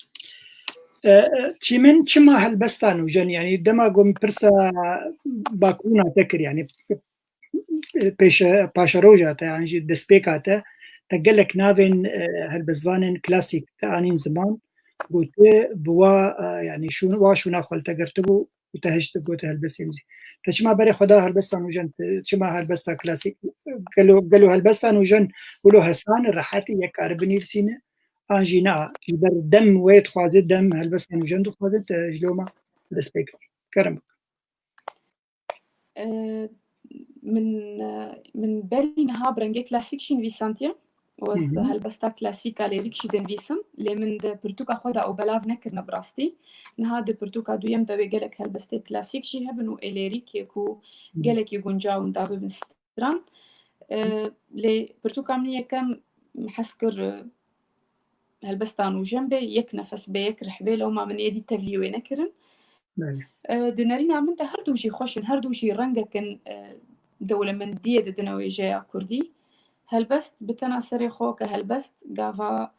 E, e, Çîmin, çima helbesta nûjen? Yanî dema ku min pirsa bakurûna te kir, yanî pêşe-, paşeroja te, yan jî destpêka te, te gelek navên, e, helbestvanên klasîk te anîn ziman, ku tu bi wa, e, yanî şûn-, wa şûna xwe li te girtibû û te hişt gote helbestên jî. Te çima berê xwe da helbesta nûjen, te çima helbesta klasîk? Gelo, gelo helbesta nûjen wilo hesan e, rehet e, yek kare binivîsîne? An jî na, ji ber dem wê dixwaze, dem helbesta nûjen dixwaze, te ji loma dest pê kir. Kerem bike. E, min, e, min berî niha bi rengê klasîk jî nivîsandiye. Û ez Hı hı. helbesta klasîk a lêrîk jî dinivîsim. Lê min di pirtûka xwe de ew belav nekirine bi rastî. Niha di pirtûka duyem de wê gelek helbestê klasîk jî hebin û ê lêrîkê ku Hı. gelekî guncaw in dabibin stran. E, lê pirtûka min yekem hez kir, e, helbesta nûjen bê, yek nefes bê, yek rih bê, lewma min êdî tevlî wê nekirin. Belê. E, di nerîna min de her du jî xweş in, her du jî rengek in, e, dewlemendiyê didine wêjeya kurdî. Helbest bi tena serê xwe ke helbest gava,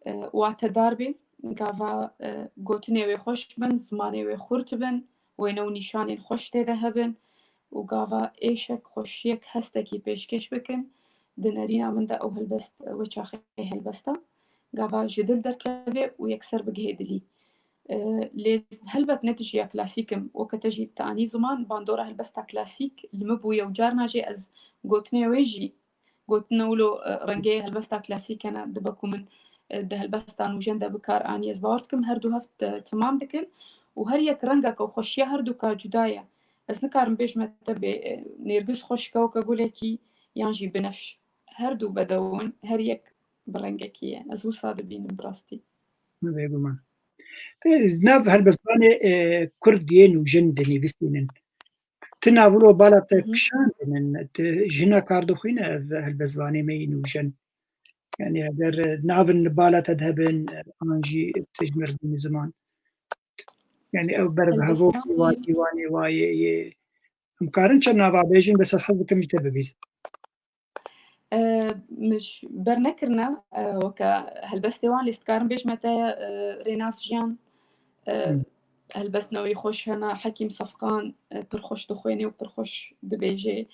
e, watedar bê, gava, e, gotinê wê xweş bin, zimanê wê xurt bin, wêne û nîşanên xweş tê de hebin û gava êşek, xweşiyek, hestekî pêşkêş bikin. Di nerîna min de ew helbest, e, wê çaxê helbesta gava ji dil derkeve û yekser bigihê dilî. E, lê helbet ne tu jî ya klasîk im, weke te jî te anî ziman, bandora helbesta klasîk li min bûye û carna jî ez gotinê wê jî, gotina wilo, e, rengê helbesta klasîk hene, dibe ku min, e, di helbesta nûjen de bi kar anî. Ez bawer dikim her du hev, e, timam dikin û her yek rengeke û xweşiya her du ka cuda ye. Ez nikarim bêjime te bê, e, nêrgiz xweşik e weke gulekî yan jî binefş. Her du bedew in, her yek bi rengekî ye. Ez wisa dibînim bi rastî. Bêguman. Te nav helbestvanê, e, kurd yên û jin dinivîsînin. Ti nav wilo bala te Hı hı. kişandin, ti jina kar dixwîne ev helbestvanê me yên û jin? Yanî eger, e, navin li bala te de hebin, e, an jî ti ji me re bînin ziman. Yanî ew ber bi hevokê wa, Helbestvanê dîwanê wa yê, yê. Em karin çend nava bêjin, bes ez hez dikim ji te bibîsim. E, min ji ber nekirine, e, weke helbestê wan, lê ez dikarim bêjime te, e, Rênas Jiyan, e, Hmm. helbestna wî xweş hene, Hekîm Sefqan, e, pir xweş dixwêne û pir xweş dibêje.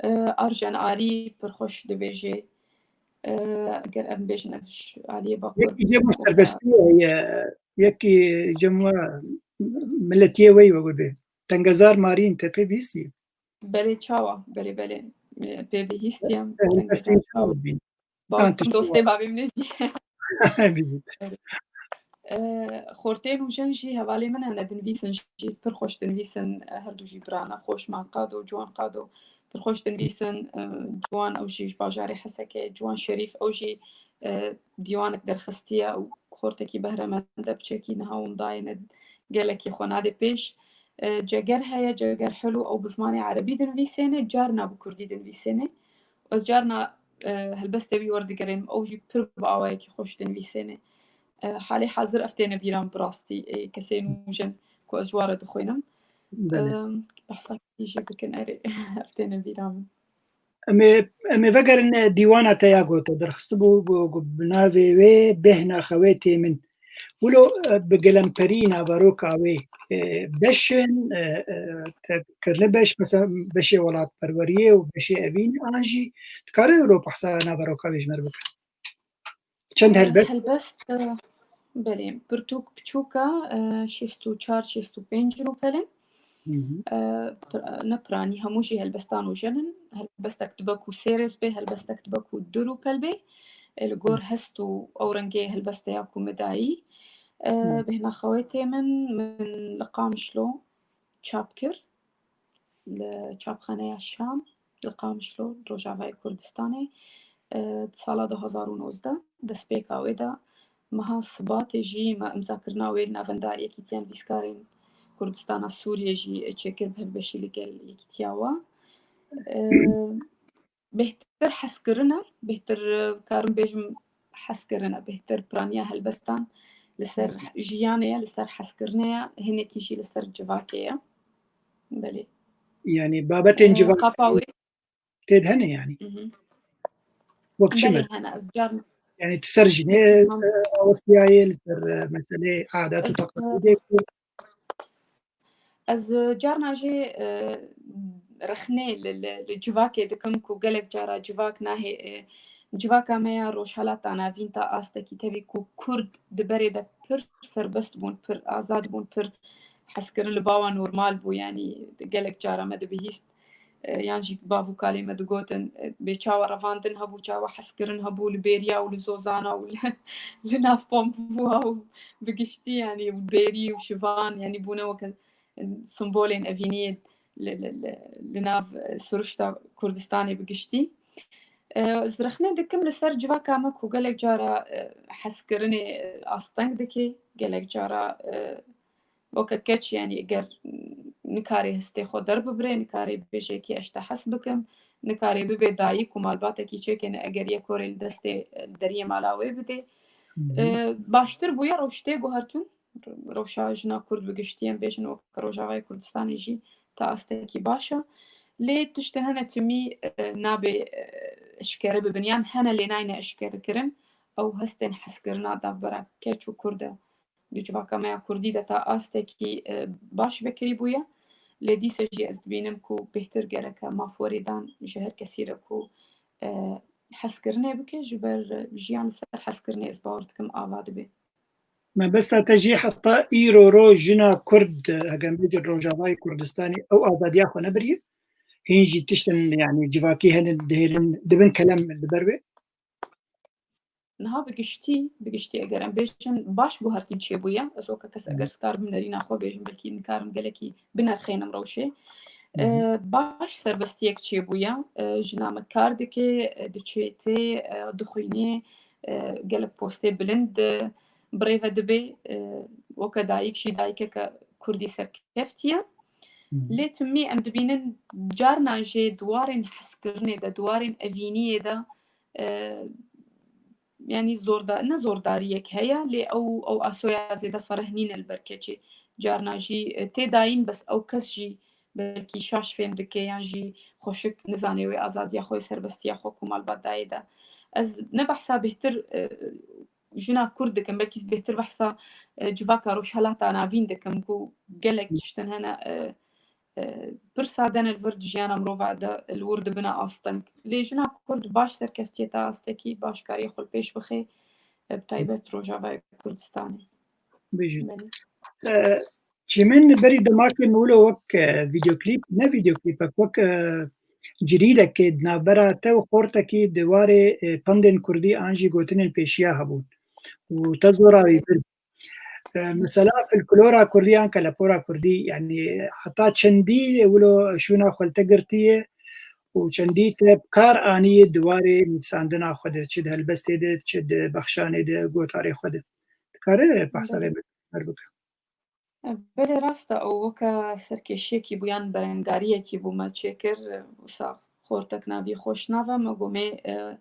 E, Arjen Alî pir xweş dibêje. E, eger em bêjin, ev ji aliyê Bakur Yekî cem weke serbestî ye, yekî cem we miletiyê we ye, we bê. Tengezar Marîn te pê bîstî? Belê, çawa? Belê, belê. Pê bihîstiyam. Tengezar çawa bîn? Bawer dikim dostê bavê min jî. Belê. E, xortên û jin jî hevalê min hene, dinivîsin jî, pir xweş dinivîsin. E, her du jî birana xweş, Man Qado, Ciwan Qado, pir xweş dinivîsin. E, Ciwan, ew jî ji bajarê Hesekê, Ciwan Şerîf, ew jî, e, dîwanek derxistiye û xortekî behremend e, piçekî niha windayê ne, gelekî xwe nade pêş. E, Ceger heye, Ceger Helo, ew bi zimanê erebî dinivîsêne, carna bi kurdî dinivîsêne. Ez carna e, helbestê wî werdigerênim, ew jî pir bi awayekî xweş dinivîsêne. E, halê hazir ev têne bîra min bi rastî, ê kesê nûjen ku ez ji wan re dixwînim. Belê. E, behsa kî jî bikin, erê, ev têne bîra min. Em ê, em ê vegerin, e, dîwana te ya ku te derxistibû, ku, ku bi navê wê Bêhna Xewê Tê Min. Wilo, e, bi gelemperî naveroka wê, e, beş in, e, e, te kirine beş, mesela beşê welatperweriyê û beşê evîn an jî dikare wilo behsa naveroka wê ji me re bike? Çend helbest? Helbest, e, belê, pirtûk piçûk e, e, şêst û çar, şêst û pênc rûpel in. Hı hı. E, pir-, ne piranî, hemû jî helbestan û jen in. Helbestek dibe ku sê rêz bê, helbestek dibe ku du rûpel bê. E, li gor Hı. hest û ew rengê helbeste ya ku min dayî. E, Hı. Bêhna Xewê Tê Min, min li Qamişlo çap kir. Li çapxaneya Şam, li Qamişlo, Rojavayê Kurdistanê, e, di sala du hezar û nozdeh, destpêka wê de, meha Sibatê jî me îmzakirina wê li navenda Yekîtiya Nivîskarên Kurdistana Sûriyê jî çêkir bi hevbeşî li gel Yekîtiya wa. E, bêhtir hezkirin e, bêhtir, e, karim bêjim hezkirin e, bêhtir piraniya helbestan li ser Hı hı. jiyanê ye, li ser hezkirinê ye, hinekî jî li ser civakê ye. Belê. Yani babetên Ee, civakê qapa wê tê de hene yani. Hı hı. Wek çi Belê me? hene, ez car Yani ti ser jinê, Tamam. e, awestiyaye, li ser, e, meselê adet û Ez, e, teqalîdê ku Ez carna jî, e, rexnê li, li, li civakê dikim ku gelek cara civak nahê, e, civaka me ya Rojhelata Navîn ta astekî tevî ku Kurd di berê de pir serbest bûn, pir azad bûn, pir hezkirin li bawa normal bû, yanî gelek cara me dibihîst, e, yan jî bav û kalê me digotin, e, bê çawa revandin hebû, çawa hezkirin hebû li bêriya û li zozana û li, li nav pompûa û bi giştî, yanî û bêrî û şivan, yanî bûne weke simbolên evîniyê li, li, li, li nav, e, siruşta Kurdistanê bi giştî. E, ez rexne dikim li ser civaka me ku gelek cara, e, hezkirinê, e, asteng dike, gelek cara, e, weke keç, yanî eger nikarê hestê xwe derbibirê, nikarê bêje kî ez te hez bikim, nikarê bibê dayik û malbatekî çêkêne eger yek korê li destê, e, deriyê mala wê bidê. Hı hı. E, baştir bûye rewş tê guhertin. Rewşa jina Kurd bi giştî, em bêjin weke Rojavayê Kurdistanê jî ta astekî baş e. Lê tiştin hene timî, e, nabe, e, eşkere bibin, yan hene lê nayne eşkere kirin. Ew hestên hezkirina navbera keç û Kurd e. Di civaka me ya Kurdî de ta astekî, e, baş vekirî bûye. Lê dîsa jî ez dibînim ku bêhtir gereke maf werê dan ji her kesî re ku, e, hezkirinê bike, ji ber, e, jiyan li ser hezkirinê ez bawer dikim ava dibe. Mebesta te jî heta îro ro jina Kurd, heke em bêjin Rojavayê Kurdistanê, ew azadiya xwe nebiriye? Hîn jî tiştin, yanî civakî hene dihêlin, dibin kelem li ber wê? Niha bi giştî, bi giştî eger em bêjin baş guhertin çêbûye, ez weke kes eger Hı. ez karim nerîna xwe bêjim, belkî nikarim gelekî binerxênim rewşê. Hı hı. E, baş serbestiyek çêbûye, e, jina me kar dike, e, diçê tê, e, dixwînê, e, gelek postê bilind, e, birêve dibe, e, weke dayik jî dayikeke Kurdî serkeftî ye. Hı. Lê timî em dibînin carna jê di warên hezkirinê de, di warên evîniyê de, e, yanî zorda-, ne zordariyek heye, lê ew, ew asoya zêde fereh nîne li ber keçê. Carna jî, e, tê dayîn, bes ew kes jî belkî şaş fêm dike yan jî xweşik nizane wê azadiya xwe, wê serbestiya xwe ku malbat dayê de. Ez ne behsa bêhtir, e, jina Kurd dikim, belkî bêhtir behsa, e, civaka Rojhelata Navîn dikim ku gelek tiştin hene, e, e, pir sade ne li vir di jiyana mirova de li wir dibine asteng. Lê jina Kurd baş serkeftiye ta astekî baş kariye xwe li pêş bixe, e, bi taybet Rojavayê Kurdistanê. Bijî. Belê. E, Çêmin berî demakê min wilo wek, e, vîdeoklîp, ne vîdeoklîpek, wek, e, cirîrekê di navbera te û xortekî di warê, e, pendên kurdî an jî gotinên pêşiya hebûn. Û te zora wî bir. E, mesela folklora kurdî yan kelepora kurdî, yanî heta çendî wilo şûna xwe li te girtiye û çendî te bi kar aniye di warê nivîsandina xwe de, çi di helbestê de, çi di bexşanê de, gotarê xwe de. Dikare behsa vê Belê. Her bike. Belê rast e, ew weke serkêşiyekî bû yan berengariyekî bû me çêkir, wisa xortek navî xweş nava me gomê, e,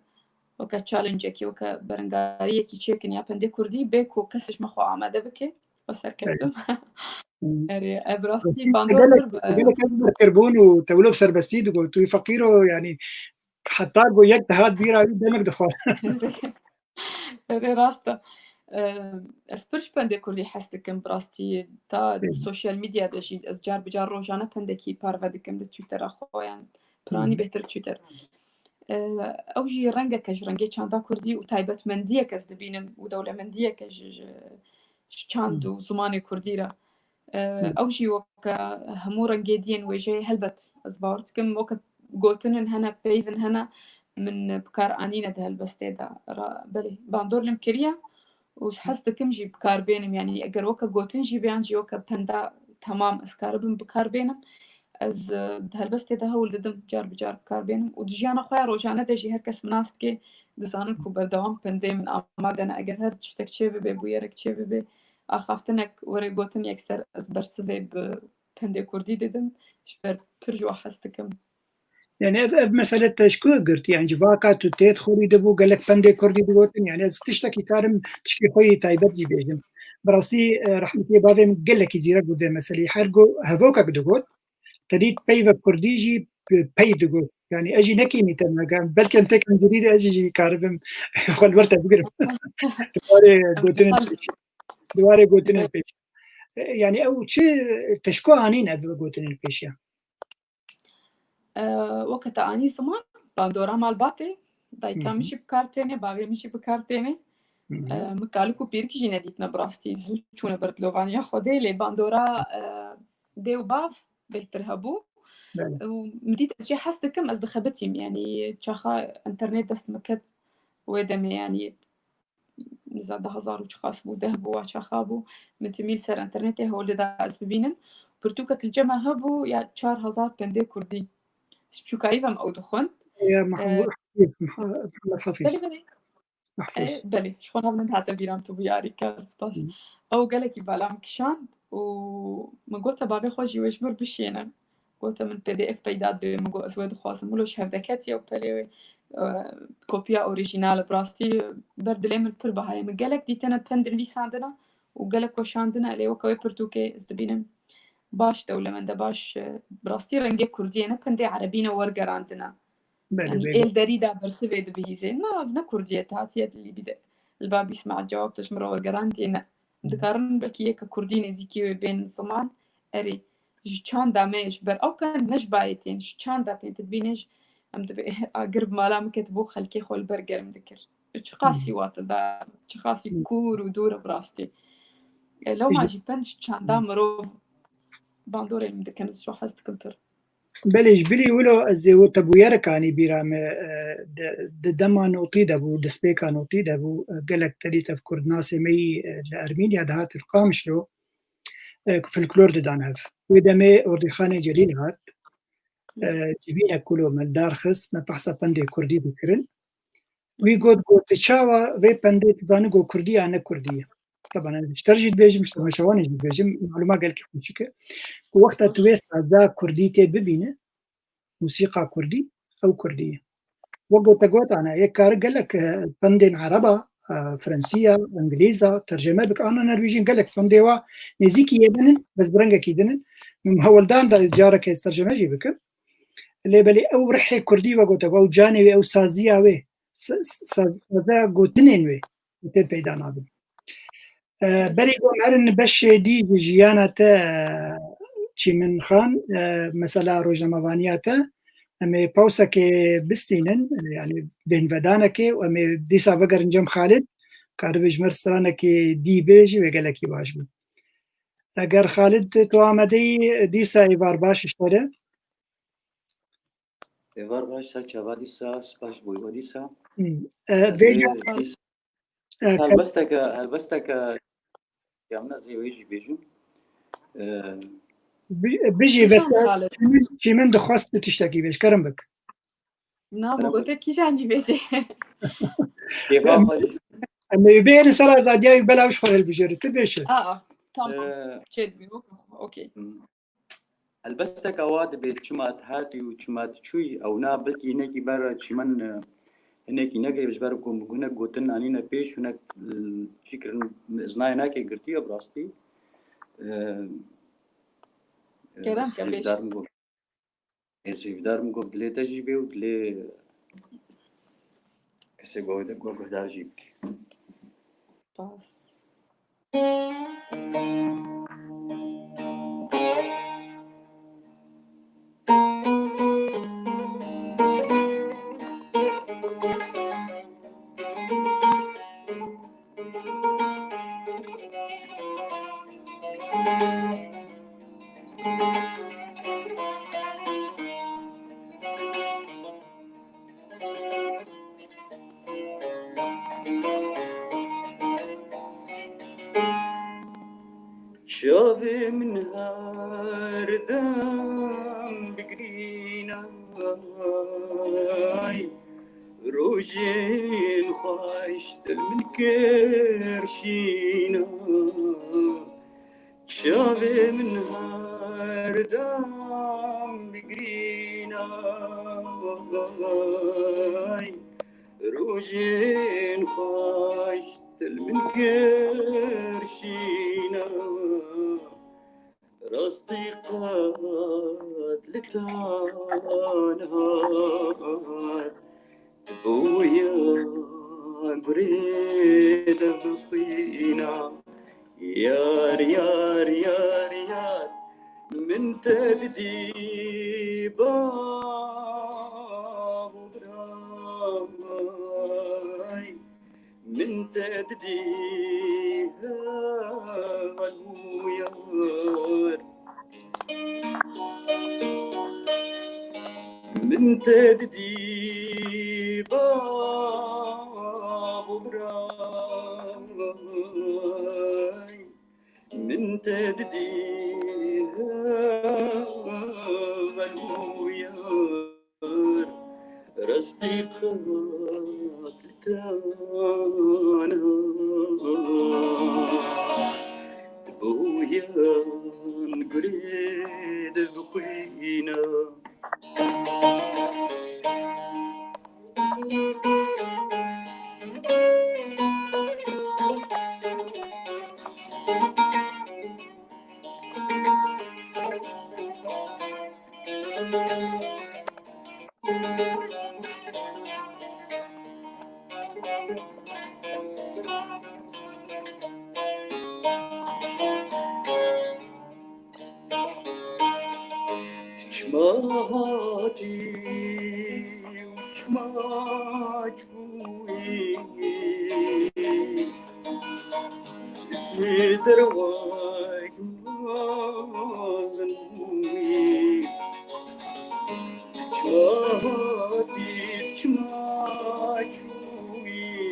weke challenge-ekî, weke berengariyekî çêkin ya pendê kurdî, bê ku kes ji me xwe amade bike, we serkeftim. Erê, ev rastî bandor pir bi, e, gelek ez berkir bûn û te wilo bi serbestî digot, tu feqîr o, yanî heta ku yek dihat bîra wî demek dixwar. Erê, rast e. E, ez pir ji pendê kurdî hes dikim, bi rastî. Ta sosyal medya de jî ez car bi car rojane pendekî parve dikim li Twittera xwe, yan piranî bêhtir Twitter. E, ew jî rengeke ji rengê çanda kurdî û taybetmendiyek ez dibînim û dewlemendiyeke ji, ji, ji çand û zimanê kurdî re. E, ew jî weke hemû rengê diyên wêjeyê, helbet ez bawer dikim weke gotinên hene, peyvên hene, min bi kar anîne di helbestê de. Ra-, belê, bandor lim kiriye û ez hez dikim jî bi kar bênim. Yanî eger weke gotin jî be yan jî weke penda temam ez karibim bi kar bênim. Ez, e, di helbestê de hewl didim car bi car bi kar bênim û di jiyana xwe ya rojane de jî her kes min nas dike, dizanin ku berdewam pendê min amade ne. Eger her tiştek çê bibe, bûyerek çê bibe, axaftinek were gotin yekser ez bersivê bi pendê kurdî didim. Ji ber pir ji we hez dikim. Yani ev, ev mesele te ji ku girt? Yani civaka tu tê dixwînî dibû gelek pendê kurdî digotin. Yani ez tiştekî karim tişkî xwe yî taybet jî bêjim. Bi rastî, e, rehmetî bavê min gelekî zîrek bû vê meseleyê. Her ku hevokek digot, te dît peyvek kurdî jî p-, pey digot. Yani ez jî nekîmî te nagem. Belkî em têk em cirî de ez jî jî karibim xwe li ber te bigirim. Di warê gotinên pêşî. Di warê gotinên pêşî. E, yani ew çi te ji ku anîn ev gotinên pêşiya? E, weke te anî ziman, bandora malbatê, dayika min jî bi kar têne, bavê min jî bi kar têne. E, min kalik û pîrik jî nedîtine bi rastî. Zû çûne ber dilovaniya Xwedê, lê bandora, e, dê û bav bêhtir hebû. Belê. Û min dît ez jê hes dikim, ez dixebitîm. Yanî çaxa înternet dest min ket wê demê, yanî nizam du hezar û çiqas bû, deh bû, wa çaxa bû. Min timî li ser înternetê hewl dida ez bibînim. Pirtûkek li cem me hebû ya çar hezar pendê kurdî. Ji çûkayî ve min ew dixwend. Ya Mehmûd Hafîz, Meh-, Mehmet Hafîz. Belê, belê. Mahfûz. E, belê, ji xwe nav min hate bîran, tu bû yarîkar, spas. Ew gelekî bala min kişand û min gote bavê xwe jî wê ji mir bişêne. Gote min P D F peyda dibe, min got ez wê dixwazim. Wilo ji hev de ketiye û pelê wê, e, kopya orîjînal e. Bi rastî ber dilê min pir biha ye. Min gelek dîtine pend nivîsandine û gelek weşandine, lê weke wê pirtûkê ez dibînim baş dewlemend e, baş, e, bi rastî rengê kurdiyê ne, pendê erebî ne wergerandine. Belê, yanî belê. Êl derî de bersivê dibihîzê. Na, ev ne kurdiyê, te hatiye lîbî de. Li ba bîsma cewab te ji min re wergerandiye ne. Dikarin belkî yeke kurdî nêzîkî wê bên ziman. Erê, ji çanda me, ji ber ew pend ne ji bayê tên, ji çanda tên, tu dibînê ji, em dibê agir bi mala min ketibû, xelkê xwe li ber germ dikir. Çiqasî wate da, çiqasî kûr û dûr e bi rastî. E, lewma jî pend ji çanda mirov bandorê min dikin, ez ji hez dikim pir. Belê, ji bilî wilo ez ê te bûyerek anî bîra me, e, di, di dema notî de bû, destpêka notî de bû, e, gelek te dît ev kurdnasê me yî, e, li Ermînya dihat li Qamişlo, e, folklor didan hev. Wê demê Ordîxanê Celîl hat, e, civînek ku lo me li dar xist, me behsa pendê kurdî dikirin. Wî got, got, tu çawa vê pendê dizanî ku kurdî ya ne kurdî ye? Teban, ez ji te re jî dibêjim, ji temaşevanê jî dibêjim, malûma gelkî xweşik e. Ku wexta tu wê saza kurdî tê bibîne, musîqa kurdî, ew kurdî ye. Wek ku te gotane, yek kar gelek, e, pendên ereba, e, fransî ya, îngilîz a, terceme bike, ana nervîjîn gelek pendê wa nêzîkî yê din in, bes bi rengekî din in. Min hewldan da careke ez terceme jî bikim. Lê belê ew rihê kurdî wek gote, ew canê wê, ew saziya wê, sa-, sa-, saza gotinên wê tê peyda nabin. E, berî ku em herin beşê dî ji jiyana te, Çîmin Xan, e, mesela rojnamevaniya te, em ê pawsekê bistînin, yani bêhnvedanekê û em ê dîsa vegerin cem Xalid, karibe ji me re stranekê dî bêjî, wê gelekî baş bû. Eger Xalid tu amadeyî, dîsa êvar baş ji te re. Êvar baş, ser çava dîsa, spas ji bo we dîsa. Hmm. E, ez vê ê dîsa, e, helbesteke, helbesteke, ya min ez ê wê jî bêjim. E, bi-, bijî, kîjan bes, Xalid? Çîmin, Çîmin dixwest tu tiştekî bêj, kerem bik. Na, kerem bik. Gote kîjanî bêjê. Kêfa xwe jî. Em ê bêrin ser azadiya wî, belav ji xwe hilbijêrin. Tu bêje. Aa, tamam. E, çê dibî, okey. Hmm. Helbesteka wa dibe çima tu hatî û çima tu çûyî, ew na belkî hinekî ber çîmen, e, hinekî negirê ji ber ku hinek gotin anîne pêş, hinek, e, çi kirin, ez nayê nake girtiye bi rastî. E, e, Kerem ez ke pêş. Hêvdar min got, ez hêvdar min got dilê te jî bê û dilê kesê guh-, guh-, guhdar jî bike. Spas. Çavê min her dem digirînay, rojên xweş dil min kir şîna. Çavê min her dem digirînay, rojên xweş dil min kir şîna. Rastî qet li tanha bûya gurê de bixwîna. Yar, yar, yar, yar, min te didî, bav û birayê, min te didî, heval û yar. Min te didî, bav û birayê, min te didî, heval û yar. Rastî qet li tanha bûyan gurê de bixwîna. Çima hatî û çima çûyî, tu derwek mezin bûyî. Çima hatî, çima çûyî,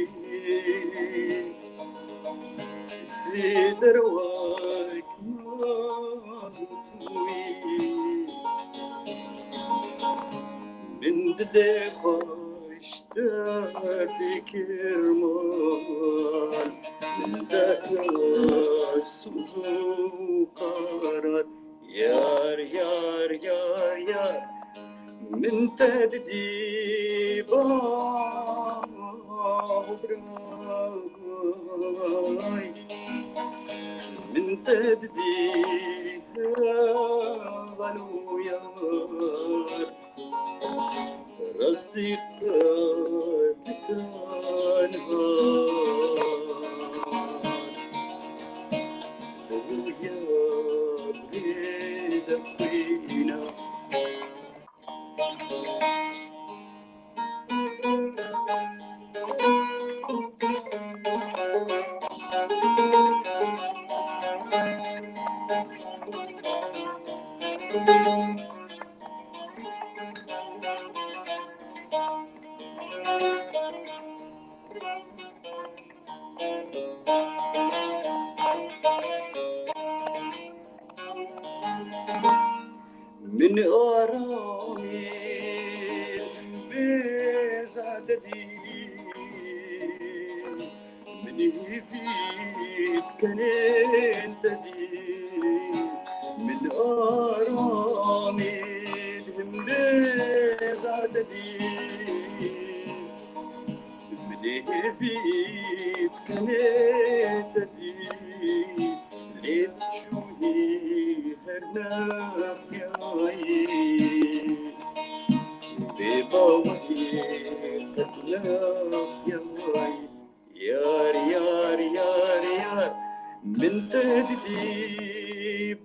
tu derwek mezin bûyî. Min dilê xwe ji te dikir mal, min deke soz û qerar. Yar, yar, yar, yar, min te didî, bav û birayê. Min te didî, heval û yar. Rastî qet tanha bûya bê de xwîna. Min aramî bêza te dî, min hîvî kenên te dî, min aramî Minê hêvî dikinê te dî, lê tu çûyî her nexyayî. Bê bawerî qet nexyayî. Yar, yar, yar, yar, min te didî,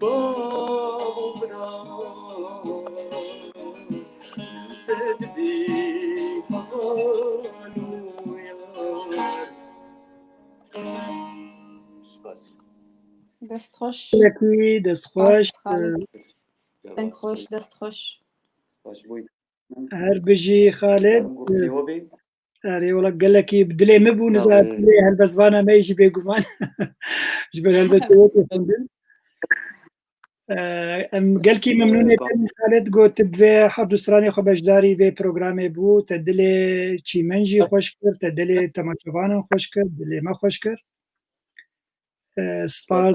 bav û bira. Min te didî, heval û yar. Spas. Dest xweş. Gelekî dest xweş. Spas, Xalid. Deng xweş, dest xweş. Baş bûyî. Her bijî Xalid. Erê, wela gelekî bi dilê min bû, niza dilê helbestvana me jî bêguman. Ji ber helbestê we tê xwendin. Em gelkî memnûnê te ne Xalid, got tu bi vê her du stranê xwe beşdarî vê programê bû, te dilê çîmen jî xweş kir, te dilê temaşevanan xweş kir, dilê me xweş kir. Spas.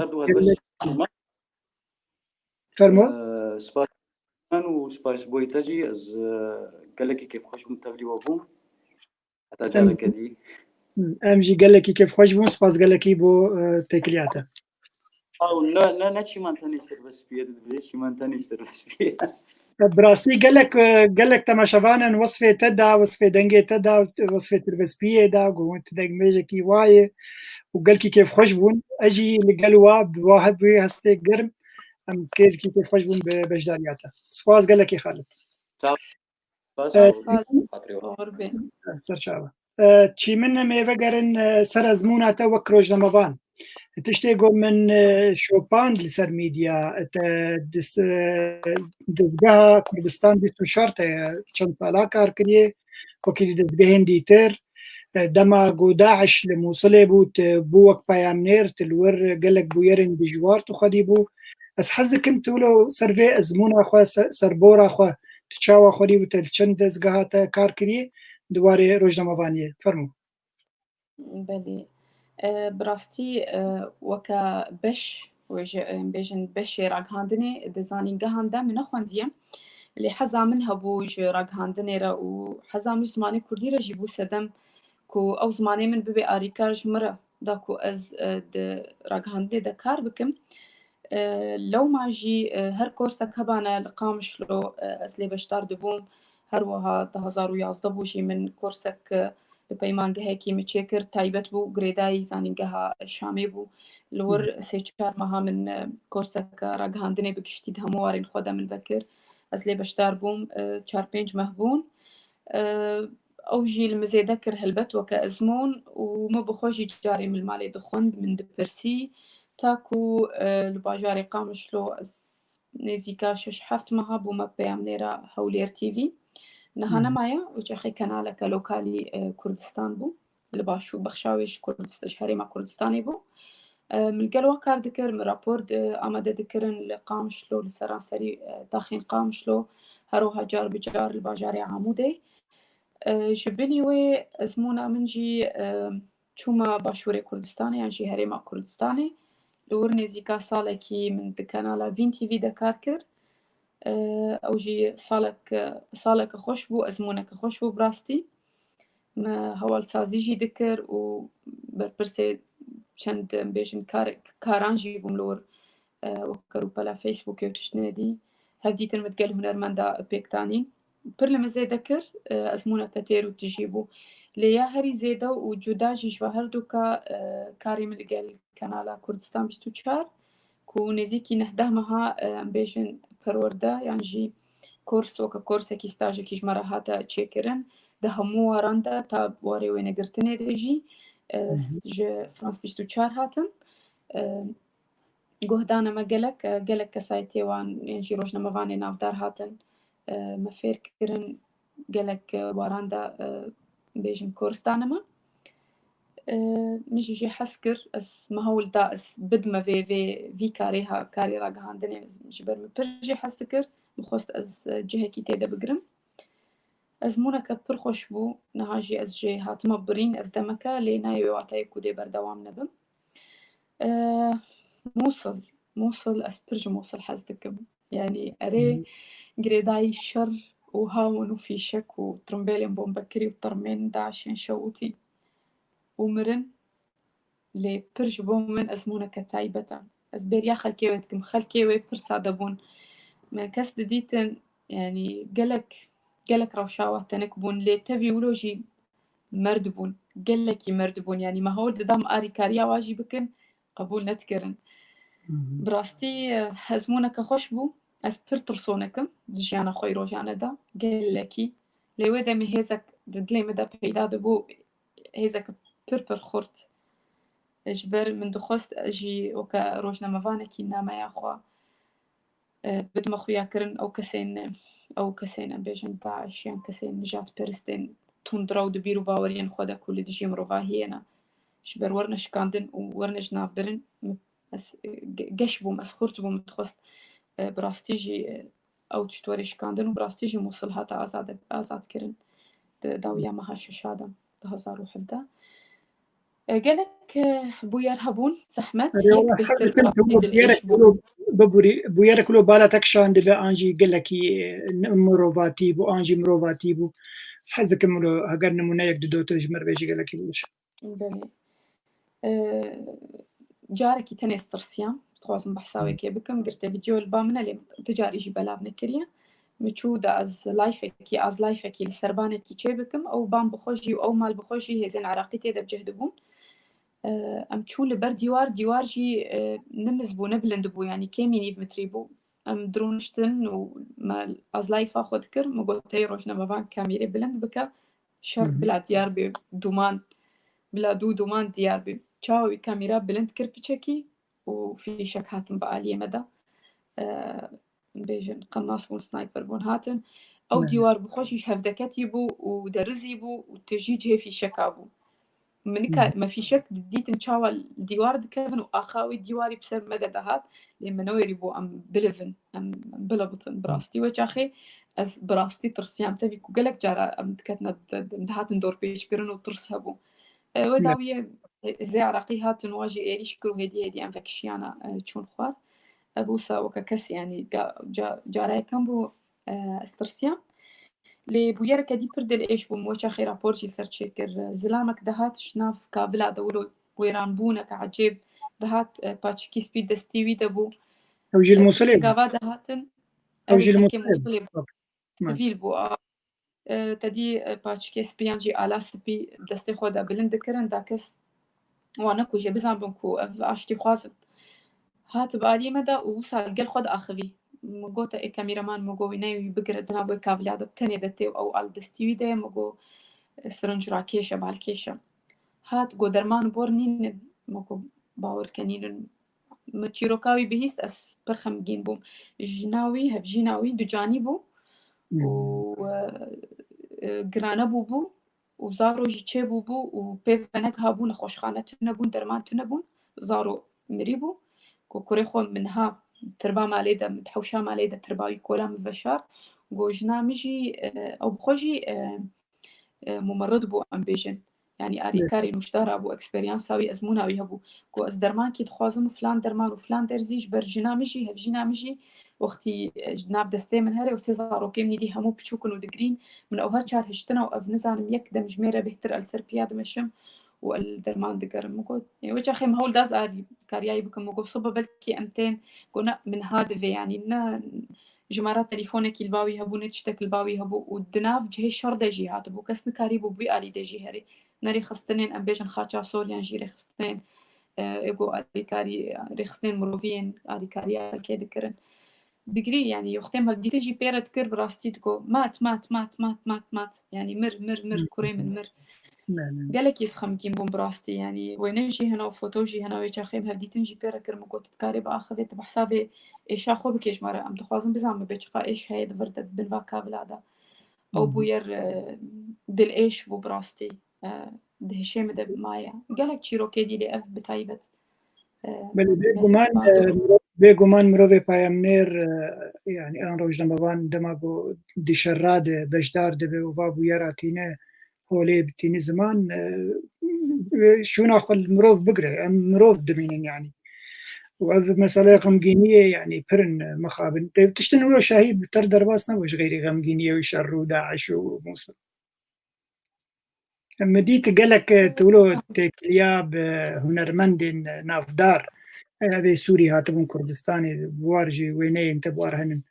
Fermo. Spas û spas ji bo te jî, ez gelekî kêfxweş bûm tevlî we bûm. Heta careke dî. Em jî gelekî kêfxweş bûn, spas gelekî bo têkiliya te. Aw, ne, ne, ne çîman tenê ji te re bes bûye, dibê çîman tenê ji te re bes bûye. Bi rastî gelek, gelek temaşevanan wesfê te da, wesfê dengê te da, wesfê tirbespiyê da, got tu dengmêjekî wa yê û gelkî kêfxweş bûn. Ez jî li gel wa, bi wa, bi wê hestê germ, em gelkî kêfxweş bûn bi beşdariya te. Spas gelekî Xalid. Sağ ol. Spas. Ser çava. Çîmin em ê vegerin ser ezmûna te wek rojnamevan. Tiştê ku min şopand li ser medya, te dizgeha Kurdistan bîst û çar te çend sala kar kiriye, wekî li dizgehên dîtir. Dema ku DAIŞ li Mûsilê bû, tu bû wek peyamnêr, tu li wir gelek bûyerên dijwar tu xwedî bû. Ez hez dikim tu wilo ser vê ezmûna xwe, serbora xwe, tu çawa xwedî bû, te li çend dezgeha te kar kiriye di warê rojnamevaniyê? Fermo. Belê. E, bi rastî, e, weke beş, wê ji, em bêjin beşê ragihandinê di zanîngehan de min nexwendiye. Lê heza min hebû ji ragihandinê re û heza min ji zimanê kurdî re jî bû sedem ku ew zimanê min bibe arîkar ji min re da ku ez, e, di ragihandinê de kar bikim. E, lewma jî, e, her korsek hebane li Qamişlo, e, ez lê beşdar dibûm. Her wiha du hezar û yazdeh bû jî min korsek, e, li peymangehekî min çêkir, taybet bû, girêdayî zanîngeha Şamê bû. Li wir sê çar meha min, e, korsek ragihandinê bi giştî di hemû warên xwe de min vekir. Ez lê beşdar bûm, e, çar pênc meh bûn. E, ew jî li min zêde kir helbet weke ezmûn û min bi xwe jî carê min li malê dixwend, min dipirsî, ta ku, e, li bajarê Qamişlo ez nêzîka şeş heft meha bûme peyamnêra Hewlêr T V. Niha nemaye, û çaxê kenaleke lokalî, e, Kurdistan bû. Li başû, bexşa wê ji Kurdist-, ji herêma Kurdistanê bû. E, min gel wan kar dikir, min rapor di-, amade dikirin li Qamişlo, li seranserî, e, taxên Qamişlo, her wiha car bi car li bajarê Amûdê. E, ji bilî wê ezmûna min jî, e, çûma Başûrê Kurdistanê yan jî Herêma Kurdistanê. Li wir nêzîka salekî min di kanala Vîn T V de kar kir. E, ew jî salek, saleke xweş bû, ezmûneke xweş bû bi rastî. Me hewalsazî jî dikir û berpirsê çend, em bêjin, kar-, karan jî bûm li wir, e, weke rûpela Facebookê û tiştine dî. Hevdîtin min digel hunermenda pêk danîn. Pir li min zêde kir, e, ezmûneke têr û tijî bû. Lê ya herî zêde û cuda jî ji va herduka, e, karê min li gel kanala Kurdistan bîst û çar, ku nêzîkî neh deh meha, e, em bêjin perwerde yan jî kors, weke korsekî, stajekî ji me re hate çêkirin. Di hemû waran de, ta warê wênegirtinê de jî, e, ji France bîst û çar hatin. E, guhdane me gelek, e, gelek kesayetiyê wan, yên jî rojnamevanê navdar hatin, e, me fêr kirin. Gelek, e, waran de, e, bêjin kors dane me. E, min jî jê hez kir, ez me hewl da ez bidime vê, vê, vî karê ha, karê ragihandinê ji ber min pir jê hez dikir. Min xwest ez, e, cihekî tê de bigirim. Ezmûneke pir xweş bû. Niha jî ez jê hatime birîn, ev demeke, lê nayê wê wateyê ku dê berdewam nebim. E, Mûsil, Mûsil, ez pir ji Mûsil hez dikim. Yanî erê girêdayî şer û hawin û fîşek û tirimbêlên bombekirî û tirmên DAIŞ'ên şewitî û mirin. Lê pir ji bo min ezmûneke taybet e. Ez bêriya xelkê wê dikim. Xelkê wê pir sade bûn. Me kes didîtin, yanî gelek, gelek rewşa wan tenik bûn. Lê tevî wilo jî merd bûn. Gelekî merd bûn. Yanî me hewl dida em arîkariya wan jî bikin, qebûl nedikirin. Bi rastî, e, ezmûneke xweş bû. Ez pir tirsonek im di jiyana xwe yê rojane de. Gelekî. Lê wê demê hêzek di dilê min de peyda dibû. Hêzeke pir pir xurt. Ji ber min dixwest ez jî weke rojnamevanekî nameya xwe, e, bidime xuyakirin ew kesên, ew kesên em bêjin DAIŞ yan kesên nijadperistên tundrew di bîr û baweriyên xwe de ku li dijî mirovahiyê ne. Ji ber werine şikandin û werine ji nav birin, min, ez, e, ge-, geş bûm, ez xurt bûm, min dixwest, e, bi rastî jî, e, ew tişt were şikandin û bi rastî jî Mûsil hate azade-, azadkirin di dawiya meha şeşa de, du hezar û hevdeh. E, gelek, e, bûyer hebûn, zehmet, Erê, yek wala bêhtir her dikim tu qîdil bûyerek êş bû. Wilo bibûrî, bûyerek wilo bala te kişandibe an jî gelekî, e, ne-, mirovatî bû, an jî mirovatî bû. Ez hez dikim wilo heger nimûneyek di dotir ji me re bêjî gelekî biş. Belê. E, carekî tenê ez tirsiyam, dixwazim behsa wê kê bikim. Girtê vîdeo li ba min e, lê ti carî jî belav nekiriye. Min çû da ez layfekî, az layfekî li ser banekî çê bikim, ew ban bi xwe jî û ew mal bi xwe jî hêzên Iraqî tê de bi cih dibûn. E, em çûn li ber dîwar, dîwar jî, e, nimiz bû, ne bilind bû, yanî kêmî nîv mitrî bû. Em dirûniştin û me, az layfa xwe dikir, min got, tey rojnamevan kamîrê bilind bike, şer bila diyar bê, duman, bila dû duman diyar bê. Çawa wî kamîra bilind kir piçekî û fîşek hatin bi aliyê me de. E, bêjin qenas bûn, sniper bûn, hatin. Ew dîwar bi xwe jî hevdeketî bû û derizî bû û tu jî cihê fîşeka bû. Min nikar, me fîşek dîtin çawa li dîwar dikevin û axa wî dîwarî bi ser me de dihat. Lê me newêrî bû em bilivin, em, em bilibitin. Bi rastî wê çaxê ez bi rastî tirsiyam. Tevî ku gelek cara em diketine, di-, di-, em dihatin dorpêçkirin û tirs hebû. E, wê dawiyê hêzê Iraqî hatin, wa jî êrîş kir û hêdî hêdî em vekişiyana, e, çûn xwar. Ev wisa weke kes, yanî, ga-, ca-, cara yekem bû, e, ez tirsiyam. Lê bûyereke dî pir dilêş bûm, wê çaxê rapor jî li ser çêkir. Zilamek dihat ji nav kavila de, wilo wêranbûneke ecêb dihat, e, paçikî spî destî wî de bû. Ew jî li Mûsilê bû? Gava dihatin. Ew jî li Mûsilê bû. Sivîl bû, a. E, te dî, e, paçikê spî yan jî ala spî destê xwe de bilind dikirin, da kes wan nekuje, bizanbin ku ev aştîxwaz in. Hat bi aliyê me de û wisa li gel xwe diaxivî. Min got, ê kamîreman, min got, wî neyê wî bigire di nav wê kavila de, bi tenê de tê û ew al destî wî de ye, min got, sirinc rakêş e, balkêş e. Hat, got, derman bor nînin, min got, bawer ke nînin. Min çîroka wî bihîst, ez pir xemgîn bûm. Jina wî, hevjîna wî ducanî bû û, e, e, girane bûbû û zaro jî çêbûbû û pê venek habû, nexweşxane tune bûn, derman tune bûn, zaro mirî bû. Ku kurê xwe min ha tirba malê de, min di hewşa malê de tirba wî kola min veşart. Got, jina min jî, e, ew bi xwe jî, e, e, mumerid bû, em bêjin. Yanî alîkarê nûşdara bû, eksperyansa wî, ezmûna wî hebû. Ku ez dermankî dixwazim û filan derman û filan derzî, ji ber jina min jî, hevjîna min jî, wextî, e, ji nav destê min here û sê zarokê min îdî hemû piçûk in û digirîn, min ew her çar hiştina û ev nizanim yek demjimêre bêhtir el ser piya dimeşim û el derman digerim. Min got, ê, wê çaxê min hewl da ez alîkariyayî bikim. Min got, sibe belkî em tên, got, ne, min ha divê, yanî ne, jimara telîfonekî li ba wî hebû, ne tiştek li ba wî hebû û di nav cihê şer de jî hatibû. Kes nikarîbû bi wî alî de jî herê. Ne rêxistinên, em bêjin, xaça sor yan jî rêxistinên, e, êgo alîkarî, rêxistinên mirovî yên alîkariya xelkê dikirin. Digirî, yanî, yoxtê me dîtin jî pê re dikir, bi rastî digo, mat, mat, mat, mat, mat, mat. Yanî, mir, mir, mir, kurê min, mir. Gelekî ez xemgîn bûm bi rastî, yanî wêne jî hene û foto jî hene, wê çaxê em hevdîtin jî pê re kir, min got, tu dikarî biaxivê, tu behsa vê êşa xwe bikê ji me re, em dixwazin bizanbin bê çiqa êş heye di vir de, di bin va kavila de. Ew bûyer, e, dilêş bû bi rastî, e, di hişê min de maye. Gelek çîrokê dî lê ev bi taybet, e, Belê, bêguman, e, miro-, bêguman mirovê peyamnêr, e, yanî an rojnamevan dema ku di şerra de beşdar dibe û va bûyera tîne holê, tîne ziman, e, e, şûna xwe li mirov bigire. Em mirov dimînin yanî. û ev meseleya xemgîniyê, yanî pir in mixabin. Tê tiştin wilo şahî bi ter derbas nebû ji xeyrî xemgîniyê û şer û DAIŞ û Mûsil. Min dît gelek, e, tu wilo têkiliya bi hunermendên navdar, e, ev ê Sûrî hatibûn Kurdistanê, bi war jî wêneyên te bi war henin.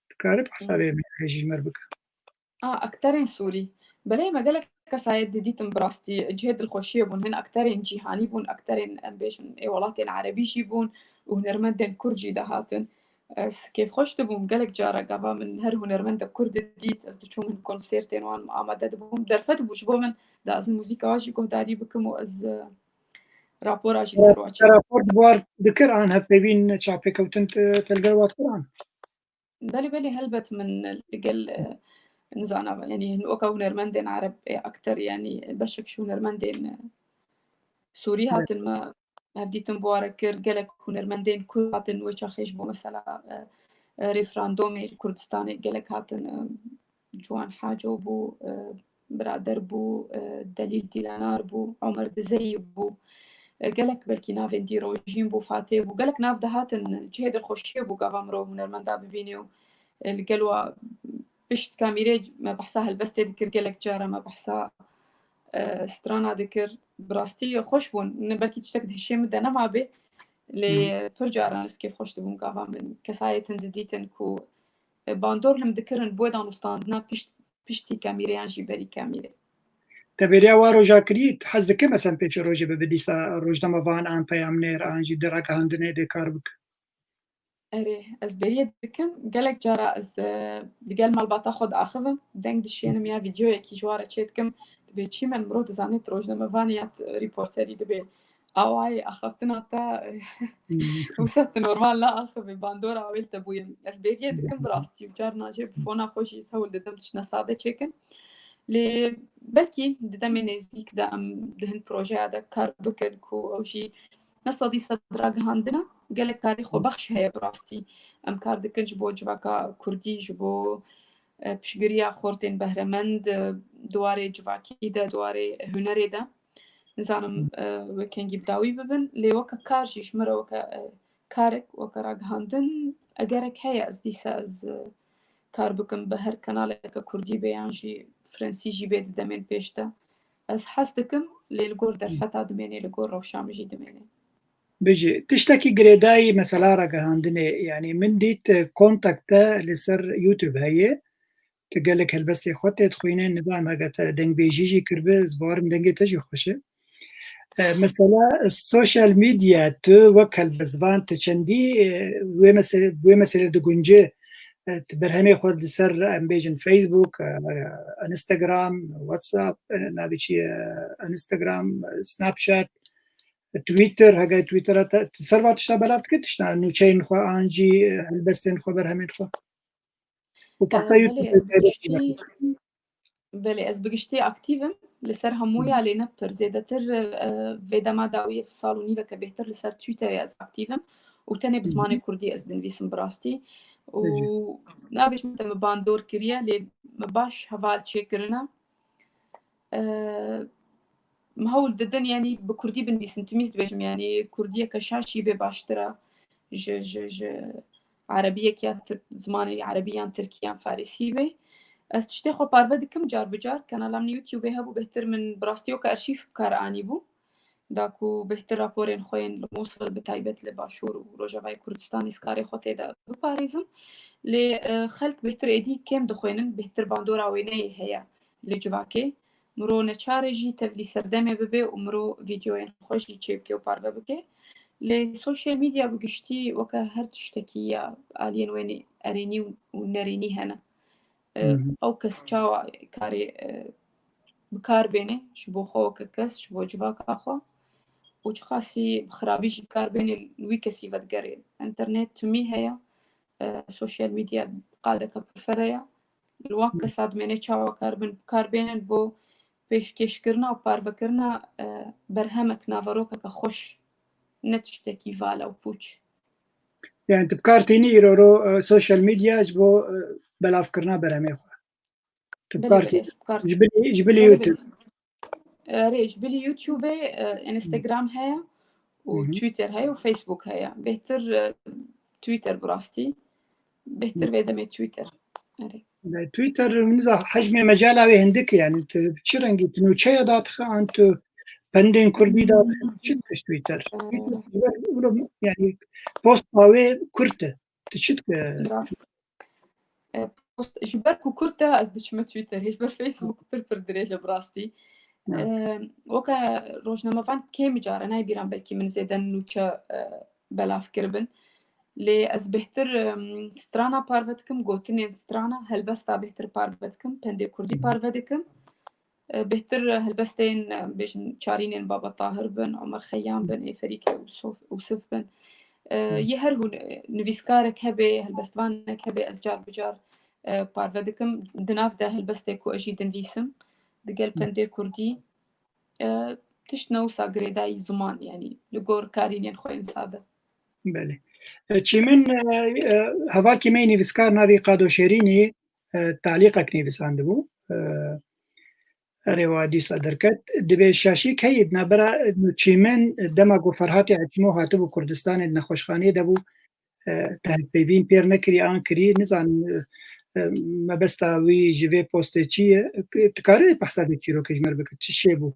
Dikarî bi hesabê min jî ji me re bike. A, akterên Sûrî. Belê, me gelek kesayet didîtin bi rastî. Cihê dilxweşiyê bûn. Hin akterên cîhanî bûn, akterên, em bêjin, ê welatên erebî jî bûn û hunermendên Kurd jî dihatin. Ez kêfxweş dibûm. Gelek cara gava min her hunermendek Kurd didît, ez diçûm hin konsertên wan amade dibûm. Derfet bû ji bo min, da ez muzîka wan jî guhdarî bikim û ez, e, rapora jî ser wan çêkim. Rapor bi war dikir an hevpeyvîn çavpêkewtin, e, te li gel wan dikir an? Belê, belê, helbet min li gel, e, nizana, yanî hin weka hunermendên ereb, e, akter, yanî beşek ji hunermendên, e, Sûrî Evet. hatin me hevdîtin bi wan re kir, gelek hunermendên Kurd hatin wê çaxê ji bo mesela, e, e, referandomê li Kurdistanê gelek hatin, e, Ciwan Haco bû, e, Birader bû, e, Delîl Dîlanar bû, Omer Dizeyî bû, e, gelek belkî navên dî Rojîn bû, Fatê bû, gelek nav dihatin, cihê dilxweşiyê bû gava mirov hunermenda bibînê û, e, li gel wa pişt kamîrê me behsa helbestê dikir, gelek cara me behsa, e, strana dikir. Bi rastî xweş bûn. Ne belkî tiştek di hişê min de nemabê, lê Hmm. pir caran ez kêfxweş dibûm gava min kesayetên didîtin ku, e, bandor li min dikirin bo danûstandina pişt, piştî kamîrê yan jî berî kamîrê. Te bêriya wa roja kirî, tu hez dikî, mesela pêşê rojê bibe dîsa rojnamevan an peyamnêr an jî di ragihandinê de kar bike? Erê, ez bêriyê dikim. Gelek cara ez, e, digel malbata xwe diaxivim. Deng dişênim ya vîdeoyekî ji wan re çêdikim. Dibê çi me mirov dizanê tu rojnamevanî ya tu reporterî dibê. Awayê axaftina te, Hmm. wisa tu normal naaxivî, bandora wê li te bûye. Ez bêriyê dikim bi rastî û carna jê bi fona xwe jî ez hewl didim tiştine sade çêkim. Lê belkî di demê nêzîk de em di hin projeya de kar bikin ku ew jî ne sedî sed ragihandina, gelek karê xwebexş heye bi rastî. Em kar dikin ji bo civaka kurdî, ji bo, e, piştgiriya xortên behremend, e, di warê civakî de, di warê hunerê de. Nizanim, e, wê kengî bi dawî bibin, lê weke kar jî ji min re weke, e, karek, weke ragihandin, egerek heye ez dîsa ez, e, kar bikim bi her kanaleke kurdî bê yan jî fransî jî bê di demên pêş de. Ez hez dikim, lê li gor derfeta dimênê, li gor rewşa min jî dimênê. Bijî. Tiştekî girêdayî mesela ragihandinê, yanî min dît, e, kontek te li ser YouTube heye. Tu gelek helbestê xwe tê dixwîne, nizanim hege te dengbêjî jî kiribe, ez bawerim dengê te jî xweş e. E, mesela sosyal medya, tu wek helbestvan, tu çendî, e, wê mese-, wê meselê digunce, e, tu berhemê xwe li ser, em bêjin, Facebook, e, Instagram, WhatsApp, e, navê çi ye, Instagram, Snapchat, Twitter, hege Twittera te, tu ser va tişta belav dike, tişta nûçeyên xwe an jî, e, helbestên xwe, berhemên xwe? Û E, pehsa belê, YouTube ez bi tê de giştî, belê, ez bi giştî aktîv im li ser hemûya, Hı. lê ne pir. Zêdetir, e, vê dema dawiyê sal û nîveke bêhtir li ser Twitterê ez aktîv im û tenê bi Hı hı. zimanê kurdî ez dinivîsim bi rastî. Û Peki. nabêjim te min bandor kiriye, lê min baş heval çêkirine. E, min hewl didin, yanî bi kurdî binivîsim, timîz dibêjim, yanî kurdiyeke şaş jî bê baştir e ji, ji, ji erebiyek ya tir-, zimanê erebî yan tirkî yan farisî bê. Ez tiştê xwe parve dikim car bi car. Kanala min YouTubeê hebû, bêhtir min bi rastî weke arşîv bi kar anîbû. Da ku bêhtir raporên xwe yên li Mûsil, bi taybet li Başûr û Rojavayê Kurdistanê, ez karê xwe tê de biparêzim. Lê, e, xelk bêhtir êdî kêm dixwînin, bêhtir bandora wêneyê heye li civakê. Miro neçar e jî tevlî serdemê bibe û miro vîdeoyên xwe jî çêbike û parve bike. Lê sosyal medya bi giştî weke her tiştekî ya aliyên wênê erênî û nerênî hene. E, Hı hı. ew kes çawa karê, e, bi kar bêne ji bo xwe weke kes, ji bo civaka xwe û çiqasî bi xirabî jî kar bêne, li wî kesî vedigere. Înternet timî heye, e, sosyal medya qadeke pir ferre ye. Li wan Hı. kesa dimêne çawa kar bin, bi kar bênin bo pêşkêşkirina û parvekirina, e, berhemek, naverokeke xweş, ne tiştekî vala û pûç. Yani tu bi kar tînî îro ro, e, sosyal medya ji bo, e, belavkirina berhemê xwe? Tu bi Belê, kar belê, tînî. ez bi kar Ji bilî, ji bilî Belê, YouTube. belê. Erê, ji bilî YouTubeê, e, Instagram heye û Hı hı. Twitter heye û Facebook heye. Bêhtir, e, Twitter bi rastî. Bêhtir Hı. vê demê Twitter. Erê. Twitter, niza hecmê mecala wê hindik e, yani tu çi rengî, tu nûçeya dadixe an tu pendên kurdî dadixe, çi dike ji Twitter? Ee. Twitter, yani posta wê kurt e. Tu çi dike? Rast. E, post, ji ber ku kurt e, ez diçime Twitter. Ji ber Facebook pir pir dirêj e bi rastî. Evet. E, weke rojnamevan kêm cara nayê bîran, belkî min zêde nûçe, e, belav kiribin. Lê ez bêhtir, em, strana parve dikim, gotinên strana, helbesta bêhtir parve dikim, pendê kurdî parve dikim. E, bêhtir helbestên, e, bêjin çarînên Baba Tahir bin, Omer Xeyyam bin, ê Ferîke Ûsof-, Ûsif bin. E, Hı. yê her hûn, e, nivîskarek hebe, helbestvanek hebe, ez car bi car, e, parve dikim. Di nav de helbestê ku ez jî dinivîsim, digel Hı. pendê kurdî, e, tişt ne wisa girêdayî ziman, yanî li gor karînên xwe yên sade. Belê. E, Çîmin, e, e, hevalkî me yê nivîskar navê Qado Şêrînî, e, talîqek nivîsandibû. E, erê wa dîsa derket. Dibê şaşîk heyî di navbera Çîmin, dema ku Ferhatê Eçmo hatibû Kurdistanê di nexweşxaneyê de bû, e, te hevpeyvîn pêr nekirî an kirî, nizanim, e, e, mebesta wî ji vê postê çi ye? Dikare behsa vê çîrokê ji me re bike, çi çêbû?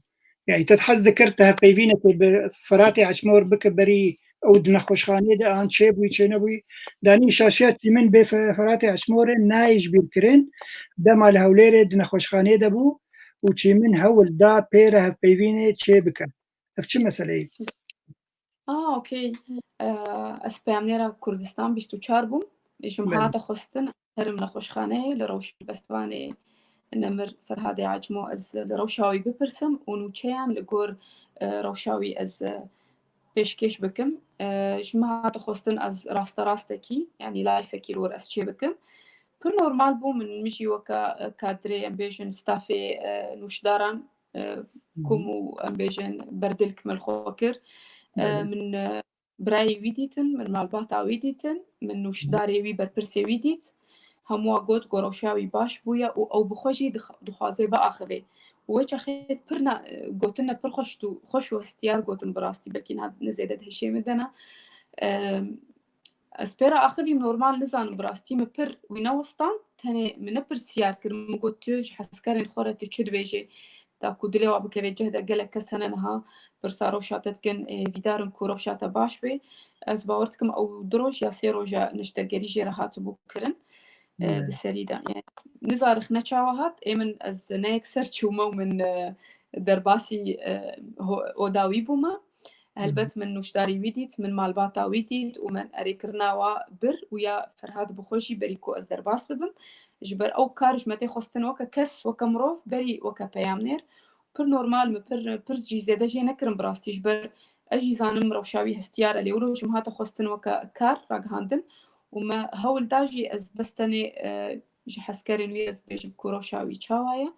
Yani te hez dikir te hevpeyvînekê bi Firatê Eçmor bike berî ew di nexweşxaneyê de an çêbûyî çênebûyî. Danî şaşiya Çîmin bê Fe-, Firatê Eçmorê nayê ji bîr kirin. Dema li Hewlêrê di nexweşxaneyê de bû û Çîmin hewl da pê re hevpeyvînê çê bike. Ev çi meseleyê? Ah, okey. Eh, ez peyamnêra Kurdistan bîst û çar bûm. Ji min Belê. hate xwestin herim nexweşxaneyê, li rewşa helbestvanê nemir Ferhadê Acmo ez li rewşa wî bipirsim û nûçeyan li gor, eh, rewşa wî ez, eh, pêşkêş bikim. Eh, ji min hate xwestin ez rasterast-, rastekî, yanî live-ekî li wir ez çê bikim. Pir normal bû, min, min jî weke, eh, kadrê, em bêjin, stafê, eh, nûşdaran, eh, Hı hı. kom û, em bêjin, berdilk min li xwe kir. Eh, Belê. min, eh, birayê wî dîtin, min malbata wî dîtin, min Hı hı. nûşdarê wî, berpirsê wî dît. Hemû got ku rewşa wî baş bûye û ew bi xwe jî dix-, dixwaze biaxivê. Û wê çaxê pir na-, gotine pir xweş û, xweş û hestiyar gotin bi rastî, belkî niha ne zêde di hişê min de ne. Em, ez pê re axivîm, normal nizanim bi rastî min pir wî newestan, tenê min ne pirsiyar kir, min got tu ji heskerên xwe re tu çi dibêjê? Da ku dilê wa bikeve cih de gelek kes hene niha pirsa rewşa te dikin, ê, vîdar in ku rewşa te baş bê. Ez bawer dikim ew du roj ya sê roja niştegerî jê re hatibû kirin, e, Evet. di serî de. Yani, nizarix ne çawa hat, ê min ez ne yekser çûme û min, e, derbasî, e, ho-, oda wî bûme. Helbet Hı hı. min nûşdarî wî dît, min malbata wî dît û min erêkirina wa bir û ya Ferhad bi xwe jî berî ku ez derbas bibim. Ji ber ew kar ji me tê xwestin weke kes, weke mirov, berî weke peyamnêr. Pir normal, min pir, pir jî zêde jê nekirin bi rastî. Ji ber ez jî zanim rewşa wî hestiyar e, lê wilo ji min hate xwestin weke kar ragihandin û me hewl da jî ez bes tenê, e, ji heskerên wî ez bêjim ku rewşa wî çawa ye.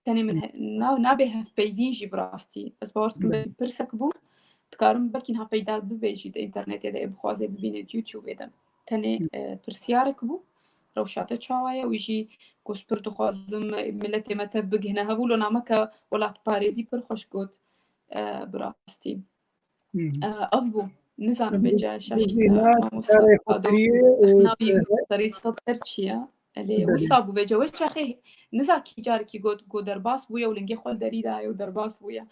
Tenê min Hı. he-, na-, nabe hevpeyvîn jî bi rastî. Ez bawer dikim Hı. belkî pirsek bû. Dikarim belkî niha peyda bibe jî di înternetê de, ê bixwaze bibîne di YouTubeê de. Tenê, Hı. e, pirsiyarek bû. Rewşa te çawa ye? Wî jî ku ez pir dixwazim miletê me tev bigihine hev û lo nameke welatparêzî pir xweş got, e, bi rastî. Hı hı. E, ev bû. Nizanim Hı hı. vêca şaşî Hı hı. te, mamosta Karê xwe Fado. kiriye û Navî te serî sed ser çi ye? Elê, Belê. wisa bû vêca. Wê çaxê niza kî carekî got, got derbas bûye û lingê xwe li derî daye û derbas bûye.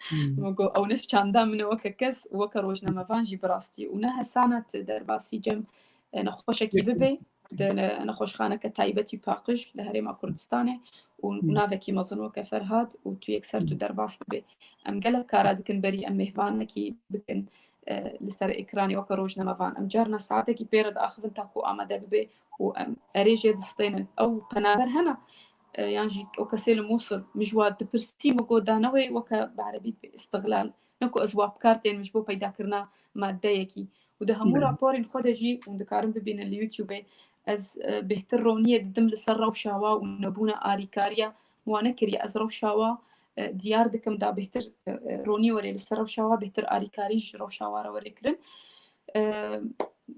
Hmm. Min got, ew ne çanda min e weke kes û weke rojnamevan jî bi rastî. Û ne hesana tu derbasî cem, e, nexweşekî Peki. bibe, di ne-, nexweşxaneke taybetî paqij li Herêma Kurdistanê û Hmm. navekî mezin weke Ferhad û tu yekser tu Hmm. derbas bibe. Em gelek kara dikin berî em mêhvanekî bikin, e, li ser ekranê weke rojnamevan. Em carna saetekî pê re diaxivin ta ku amade bibe û em erê jê distênin. Ew penaber hene, e, yan jî ew kesê li Mûsil, min ji wa dipirsî, min got, da ne wê weke bi erebî bê îstixlal. Ne ku ez wa bi kar tênim ji bo peydakirina maddeyekî. Û di hemû Belê. raporên xwe de jî, hûn dikarin bibînin li YouTubeê, ez, e, bêhtir roniyê didim li ser rewşa wa û nebûna arîkariya wan nekiriye. Ez rewşa wa, e, diyar dikim, da bêhtir, e, e, ronî were li ser rewşa wa, bêhtir arîkarî ji rewşa wa re were kirin. E,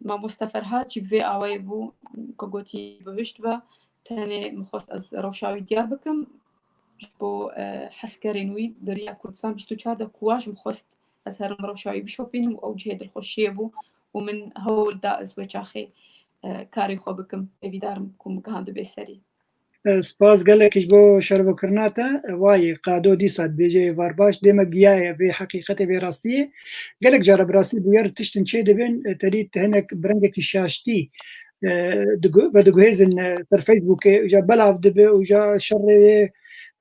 Mamoste Ferhat jî bi vê awayê bû, ku gotî bihişt be, tenê min xwest ez rewşa wî diyar bikim. Ji bo, e, heskerên wî di riya Kurdistan bîst û çar de ku wa ji min xwest Ez herim rewşa wî bişopînim û ew cihê dilxweşiyê bû û min hewl da ez wê çaxê, e, karê xwe bikim. Hêvîdar im ku min gihandibe serî. E, spas gelek ji bo şervokirina te. E, wayê qado dîsa dibêje êvar baş, dê me giyaye vê heqîqetê, vê rastiyê. Gelek cara bi rastî bûyer tiştin çê dibin, e, te dît hinek bi rengekî şaştî, e, digu-, vediguhêzin, e, ser Facebookê, ja belav dibe û ja şerê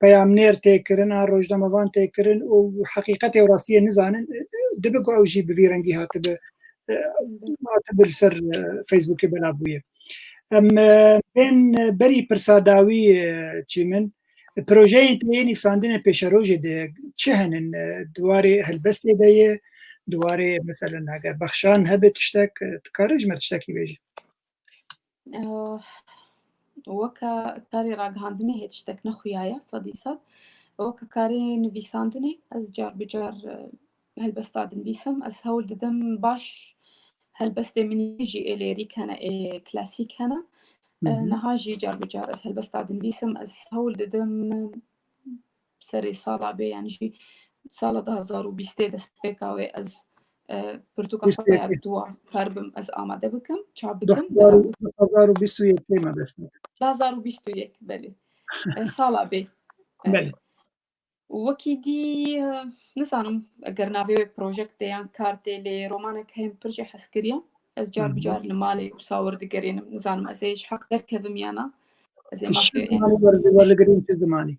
peyamnêr tê kirin, a rojnamevan tê kirin û heqîqetê û rastiyê nizanin, e, dibe ku ew jî bi vî rengî hatibe, e, hatibe li ser, e, Facebookê belav bûye. Em, e, bên, e, berî pirsa dawî, e, Çîmin, projeyên te yê nivîsandinê pêşerojê de çi henin? E, di warê helbestê de ye, di warê, meselen, heger bexşan hebe tiştek, e, dikare ji me tiştekî bêje? Eh, weke karê ragihandinê hê tiştek nexuyaye, sedî sed. Weke karê nivîsandinê ez car bi car, eh, helbesta dinivîsim. Ez hewl didim baş helbestê min jî ê lêrîk hene, ê klasîk hene. Eh, niha jî car bi car ez helbesta dinivîsim. Ez hewl didim serê sala bê, yani jî sala du hazar û bîstê destpêka wê ez, e, pirtûka xwe ya dua karibim ez amade bikim, çap bikim. Du hazar û bîst û yekê me dest pê kir. Du hazar û bîst û yek, belê. E, sala bê. E, belê. Wekî dî, e, nizanim eger navê wê projektê yan kar tê, lê romanek heyim pir jê hez kiriye. Ez car bi car li malê wisa werdigerînim. Nizanim ez ê ji heq derkevim ya na. Ez ê mafê werdigerîn çi zimanî?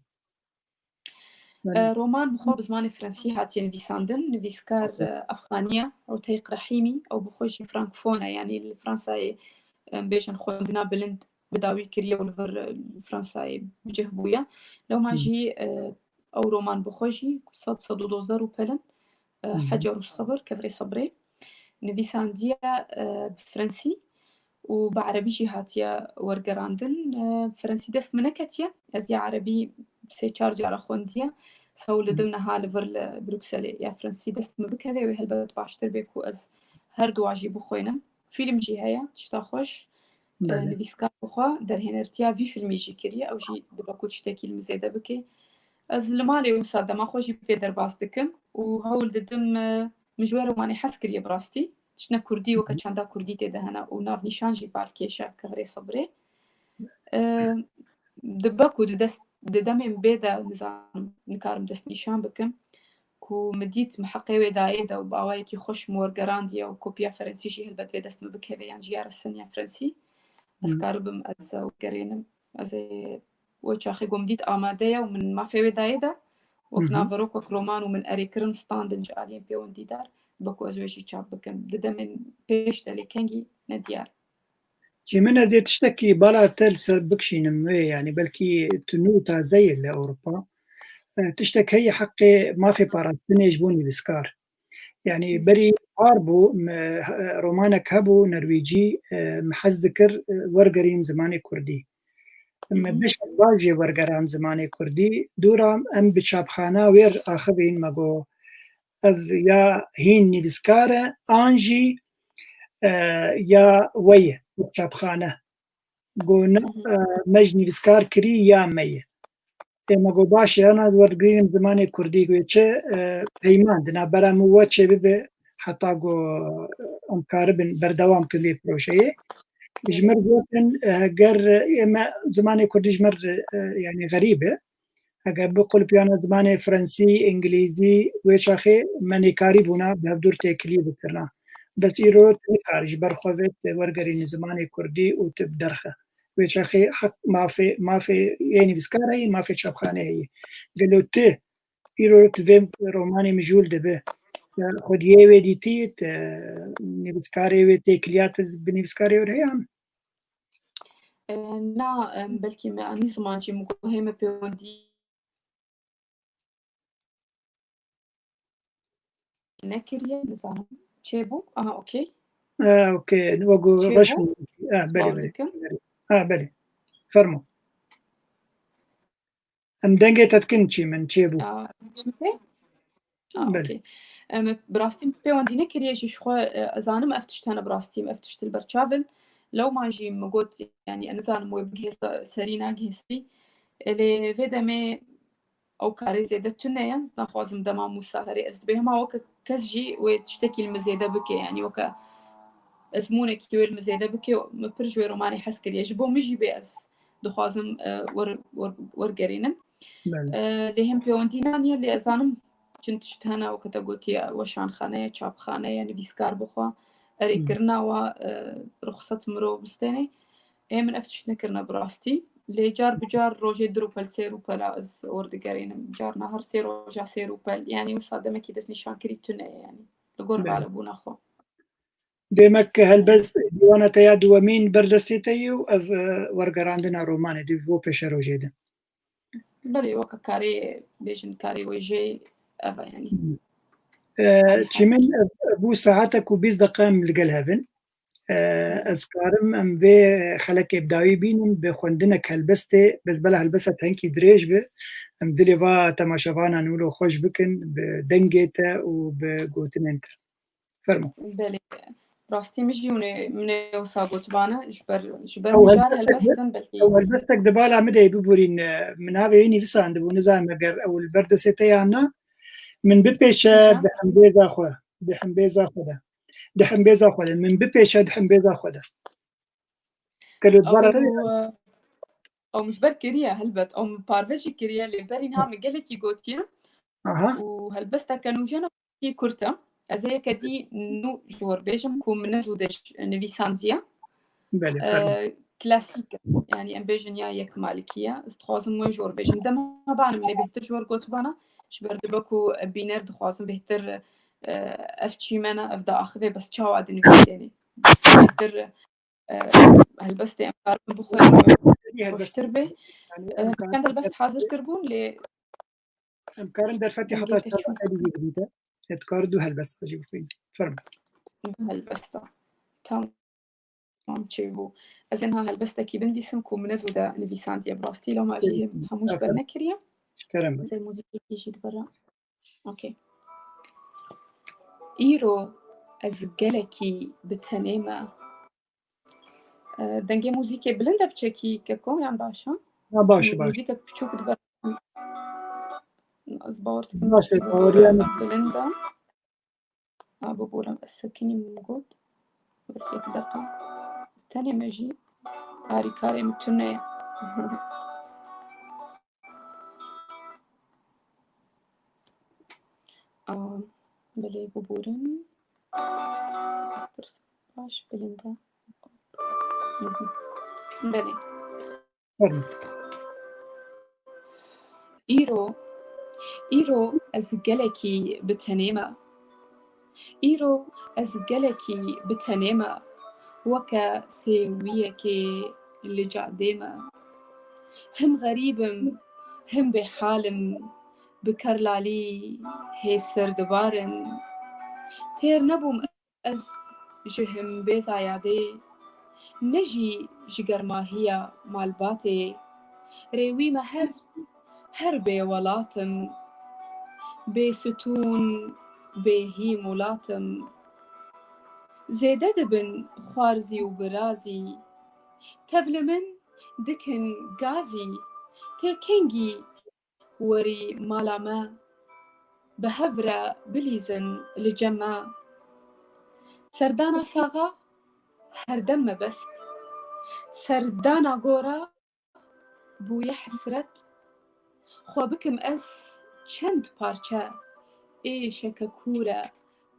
E, roman bi xwe bi zimanê fransî hatiye nivîsandin. Nivîskar, e, Efxaniya, Uteyq Rehîmî, ew bi xwe jî frankfon e, yanî li Fransayê, em bêjin xwendina bilind bi dawî kiriye û li vir, e, Fransayê bi cih bûye. Lewma jî, e, ew roman bi xwe jî sed, sed û dozdeh rûpel in, e, Hecer û Sebir, Kevirê Sebrê. Nivîsandiye, e, bi fransî û bi erebî jî hatiye wergerandin. E, fransî dest min neketiye. Ez ya erebî sê çar cara xwendiye. Ez hewl didim niha li vir li Brukselê ya fransî dest min bikeve, wê helbet baştir bê ku ez her duwa jî bixwînim. Fîlm jî heye, tişta xweş. E, nivîskar bi xwe derhênertiya vî fîlmî jî kiriye, ew jî dibe ku tiştekî li min zêde bike. Ez li malê wisa dema xwe jî pê derbas dikim û hewl didim, e, min ji wê romanê hez kiriye bi rastî. Tiştine kurdî, weke çanda kurdî tê de hene û navnîşan jî balkêş e, Kevirê Sebrê. E, dibe ku di dest, di demên bê de, nizanim, nikarim destnîşan bikim ku min dît min heqê wê dayê de û bi awayekî xweş min wergerandiye û kopya fransî jî helbet vê dest min bikeve yan jî ya reseniya fransî. Ez karibim ez wergerênim. Ez ê wê çaxê ku min dît amade ye û min mafê wê dayê de, wek naverok, wek roman û min erê kirin standin ji aliyên pêwendîdar, dibe ku ez wê jî çap bikim. Di demên pêş de lê kengî ne diyar. Çîmin, ez ê tiştekî bala te li ser bikişînim wê, yanî belkî tu nû taze yî li Ewropa. E, tiştek heye heqê mafê parastinê ji bo nivîskar. Yanî berî par bû, me, e, romanek hebû, Nerwîcî, e, me hez dikir, e, wergerîm zimanê kurdî. Me beşek baş jê wergerand zimanê kurdî. Dûra em bi çapxana wê re axivîn, me got, ev ya hîn nivîskar e, an jî, e, ya we ye, wek çapxane. Got, na, e, me ji nivîskar kirî ya me ye. Ê, me got, baş e, ana werdigirînim zimanê kurdî. Got, çi, e, peyman di navbera min we çê bibe, heta ku em karibin berdewam kin vê projeyê. Ji mir gotin, e, ger, e, me zimanê kurdî ji mir, e, yanî xerîb e. Eger biqulipiyana zimanê fransî, îngilîzî, wê çaxê me nêkarî bûna bi hevdûr têkilî bikirina. Bes îro tu nikar ji ber xwe ve tu wergerînî zimanê kurdî û tu bi derxe. Wê çaxê heq mafê, mafê yê nivîskar heyî, mafê çapxanê heyî. Gelo tu îro tu vê romanê mijûl dibe, tu xwediyê wê dîtî, tu nivîskarê wê têkiliya tu bi nivîskarê wê re heye an? E, na, em, belkî me anî ziman jî min got hê me pêwendî nekiriye, nizanim çê bû. Aha, okey. E, okey, wego reş bû. E, belê, belê. Ha, belê. Fermo. Em dengê te dikin Çîmin, çê bû. Belê. Okey. Em, bi rastî min pêwendî nekiriye jî ji xwe, e, ez zanim ev tişt hene bi rastî, ev tişt li ber çav in. Lewma jî min got, yanî ez nizanim wê bigihê se-, serî nagihê serî. E, lê vê demê ew karê zêde tune ye, ez naxwazim dema Mûsa herê. Ez dibê hema weke kes jî wê tiştekî li min zêde bike, yanî weke ezmûnekî wê li min zêde bike, min pir ji wê romanê hez kiriye. Ji bo min jî bê ez dixwazim, e, wer-, wer-, wergerînim. Belê. E, lê him pêwendî naniye, lê ez zanim çend tişt hene, weke te gotiye, weşanxane ye, çapxane ye, nivîskar bixwe, erê, hmm, kirina wa, e, ruxset mirov bistêne. Ê min ev tişt nekirine bi rastî. Lê car bi car rojê du rûpel, sê rûpela ez werdigerînim. Carna her sê roja sê rûpel. Yanî wisa demekî destnîşankirî tune ye yanî. Li gor, belê, balebûna xwe. Demek helbest dîwana te ya duwemîn berdestê te ye û ev, e, wergerandina romanê di bo pêşerojê de. Belê, weke karê bêjin, karê wêjeyê ev e yanî. E, Yanî çîmin, e, bû saetek û bîst deqe em li gel hev in. E, ez karim em vê xelekê bi dawî bînin, bi xwendinek helbestê, bes bela helbesta te hinkî dirêj be, em dilê va temaşevanan wilo xweş bikin, bi dengê te û bi gotinên te. Fermo. Belê. Rastî min jî hûn ê, min ê wisa gotibana, ji ber, ji ber Ew mijar helbestek, helbestin belkî. Ew helbestek di bala min de ye, biborîn, e, min navê wî nivîsandibû, nizanim eger ew li ber destê te yan na. Min bipêşe, kîjan? Bi hembêza xwe, bi hembêza xwe de. Di hembêza xwe de. Min bipêşe di hembêza xwe de. Gelo di bala te de? Ew, ew min ji ber kiriye, helbet. Ew min parve jî kiriye, lê berî niha min gelekî gotiye. Aha. Û helbesteke nûjen e, kî kurt e. Ez ê yeke dî nû ji wir bêjim ku min ne zû de ji nivîsandiye. Belê, e, fermo. Klasîk e. Yanî em bêjin ya yekmalikî ye. Ez dixwazim wê ji wir bêjim. Dema banim lê bêhtir ji wir gotibana. Ji ber dibe ku bîner dixwazim bêhtir, e, ev çîmen e, ev diaxive, bes çawa dinivîsênê? Bêhtir, e, helbestê em karin bixwînin, helbest xweştir bê. Yanî, e, em karin çend helbest hazir kiribûn, lê Em karin derfetê heta çar deqe bidî te. Dikar du helbesta jî bixwîn. Fermo. Du helbesta. Tamam, çêbû. Ez ê niha helbestekî binivîsim ku min ne zû de nivîsandiye bi rastî, loma jî hemû ji ber nekiriye. Kerem. Ez ê muzîkekî jî di ber re. Okey. Îro ez gelekî bi tenê me. E, dengê muzîkê bilind e piçekî keko yan baş e? Ha, baş e, baş. Muzîkek piçûk dibe. Ez bawer dikim. Baş e, baweriya min bilind e. Ha, biborin, ez sekinî min got. Bes yek deqa. Tenê me jî arîkarê min tune ye. A, belê, biborin. Ez tirs baş bilind e. Belê. Îro, îro ez gelekî bi tenê me. Îro ez gelekî bi tenê me, weke sêwiyekê li cadê me. Him xerîb im, him bêhal im, bi kerlalî hê ser dibarim. Têr nebûm ez ji himbêza yadê, ne jî ji germahiya malbatê. Rêwî me her, her bê welat im, bê stûn, bê hîm welat im. Zêde dibin xwarzî û birazî, tev li min dikin gazî, tê kengî werî mala me, bi hev re bilîzin li cem me. Serdana saxa her dem mebest, serdana gora bûye hesret. Xwe bikim ez çend parçe, êşeke kûr e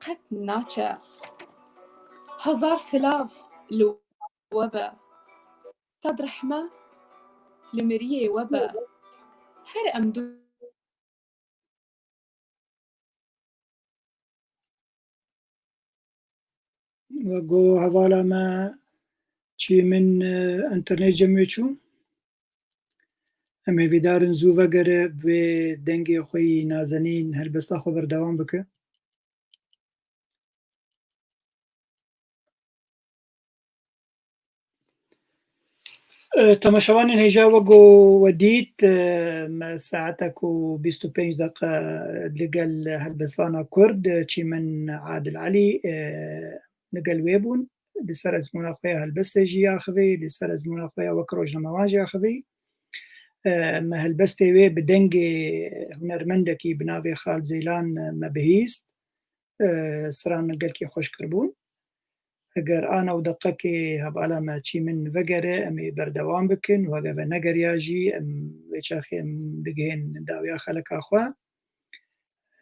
qet naçe. Hezar silav li we be. Sed rehme li miriyê we be. Her em du. We got hevala me Çîmin, e, înternet cem wê çû. Em hêvîdar in zû vegere, bi dengê xwe yî nazenîn helbesta xwe berdewam bike. E, temaşevanên hêja, wek ku we dît, e, me saetek û bîst û pênc deqe li gel helbestvana Kurd, e, Çîmin Adil Elî, e, li gel wê bûn. Li ser ezmûna xwe ya helbestê jî axivî, li ser ezmûna xwe ya wek rojnamevan jî axivî. E, me helbestê wê bi dengê hunermendekî bi navê Xal Zeylan, e, me bihîst. e, stran gelkî xweş kiribûn. Eger a new deqekê hevala me Çîmin vegere, em ê berdewam bikin û hege venegeriya jî em vê çaxê em digihên dawiya xeleka xwe.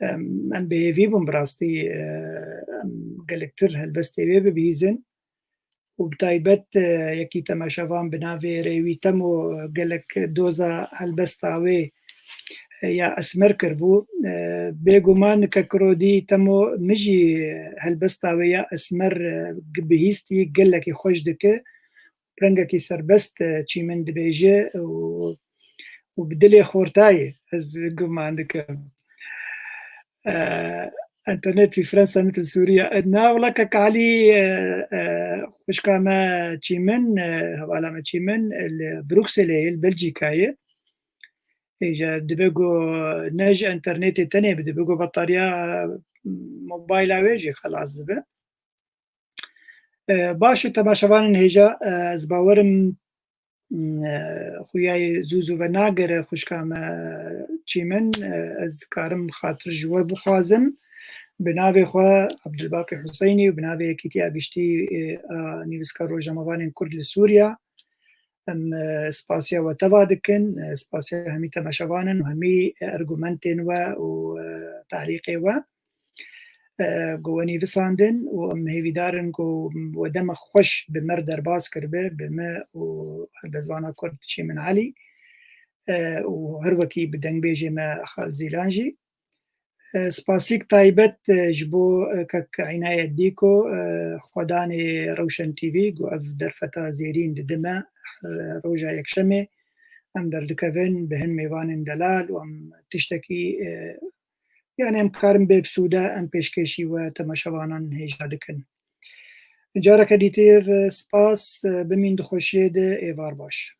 Em, em bi hêvî bûn bi rastî, e, em gelektir helbestê wê bibihîzin. Û bi taybet, e, yekî temaşevan bi navê Rêwî Temo, e, gelek doza helbesta wê, e, ya Esmer kiribû. E, bêguman Kek Rodî Temo min jî helbesta wê ya Esmer, e, bihîstî, gelekî xweş dike. Rengekî serbest, e, Çîmin dibêje û, û bi dilê xortayê, ez guman dikim. E, Enternet fi Fransa mitil Sûriye. E, na wela Kek Elî, e, e, xwişka me Çîmin, e, hevala me Çîmin, e, li Brukselê ye, li Belçîkayê. Êca dibe ku ne ji enternetê tenê bi, dibe ku batarya, e, mobayla wê jî xelas dibe. E, baş e, temaşevanên hêja, e, ez bawerim, e, xuyayê zû zû venagere xwişka me Çîmin, e, ez karim xatir ji we bixwazim. Bi navê xwe Abdulbaqî Huseynî û bi navê Yekîtiya Giştî, e, a Nivîskar Rojnamevanên Kurd li Sûriya, em, e, spasiya we teva dikin, e, spasiya hemî temaşevanin û hemî, e, argumentên we û, e, tehlîqê we, e, ku we nivîsandin û em hêvîdar in ku we demek xweş bi me re derbas kiribe, bi me û helbestwana Kurd Çîmin Elî, e, û her wekî bi dengbêjê me Xalid Zîlan jî. E, spasîk taybet, e, ji bo, e, kek Înayet Dîko, e, xwedanê Rewşen T V, ku ev derfeta zêrîn dide me, her roja yekşemê em derdikevin bi hin mêvanên delal û em tiştekî, e, yani em karin bê bi sûde em pêşkêşî we temaşevanan hêja dikin. Careke dîtir, e, spas, e, bimîn di xweşiyê de, êvar baş.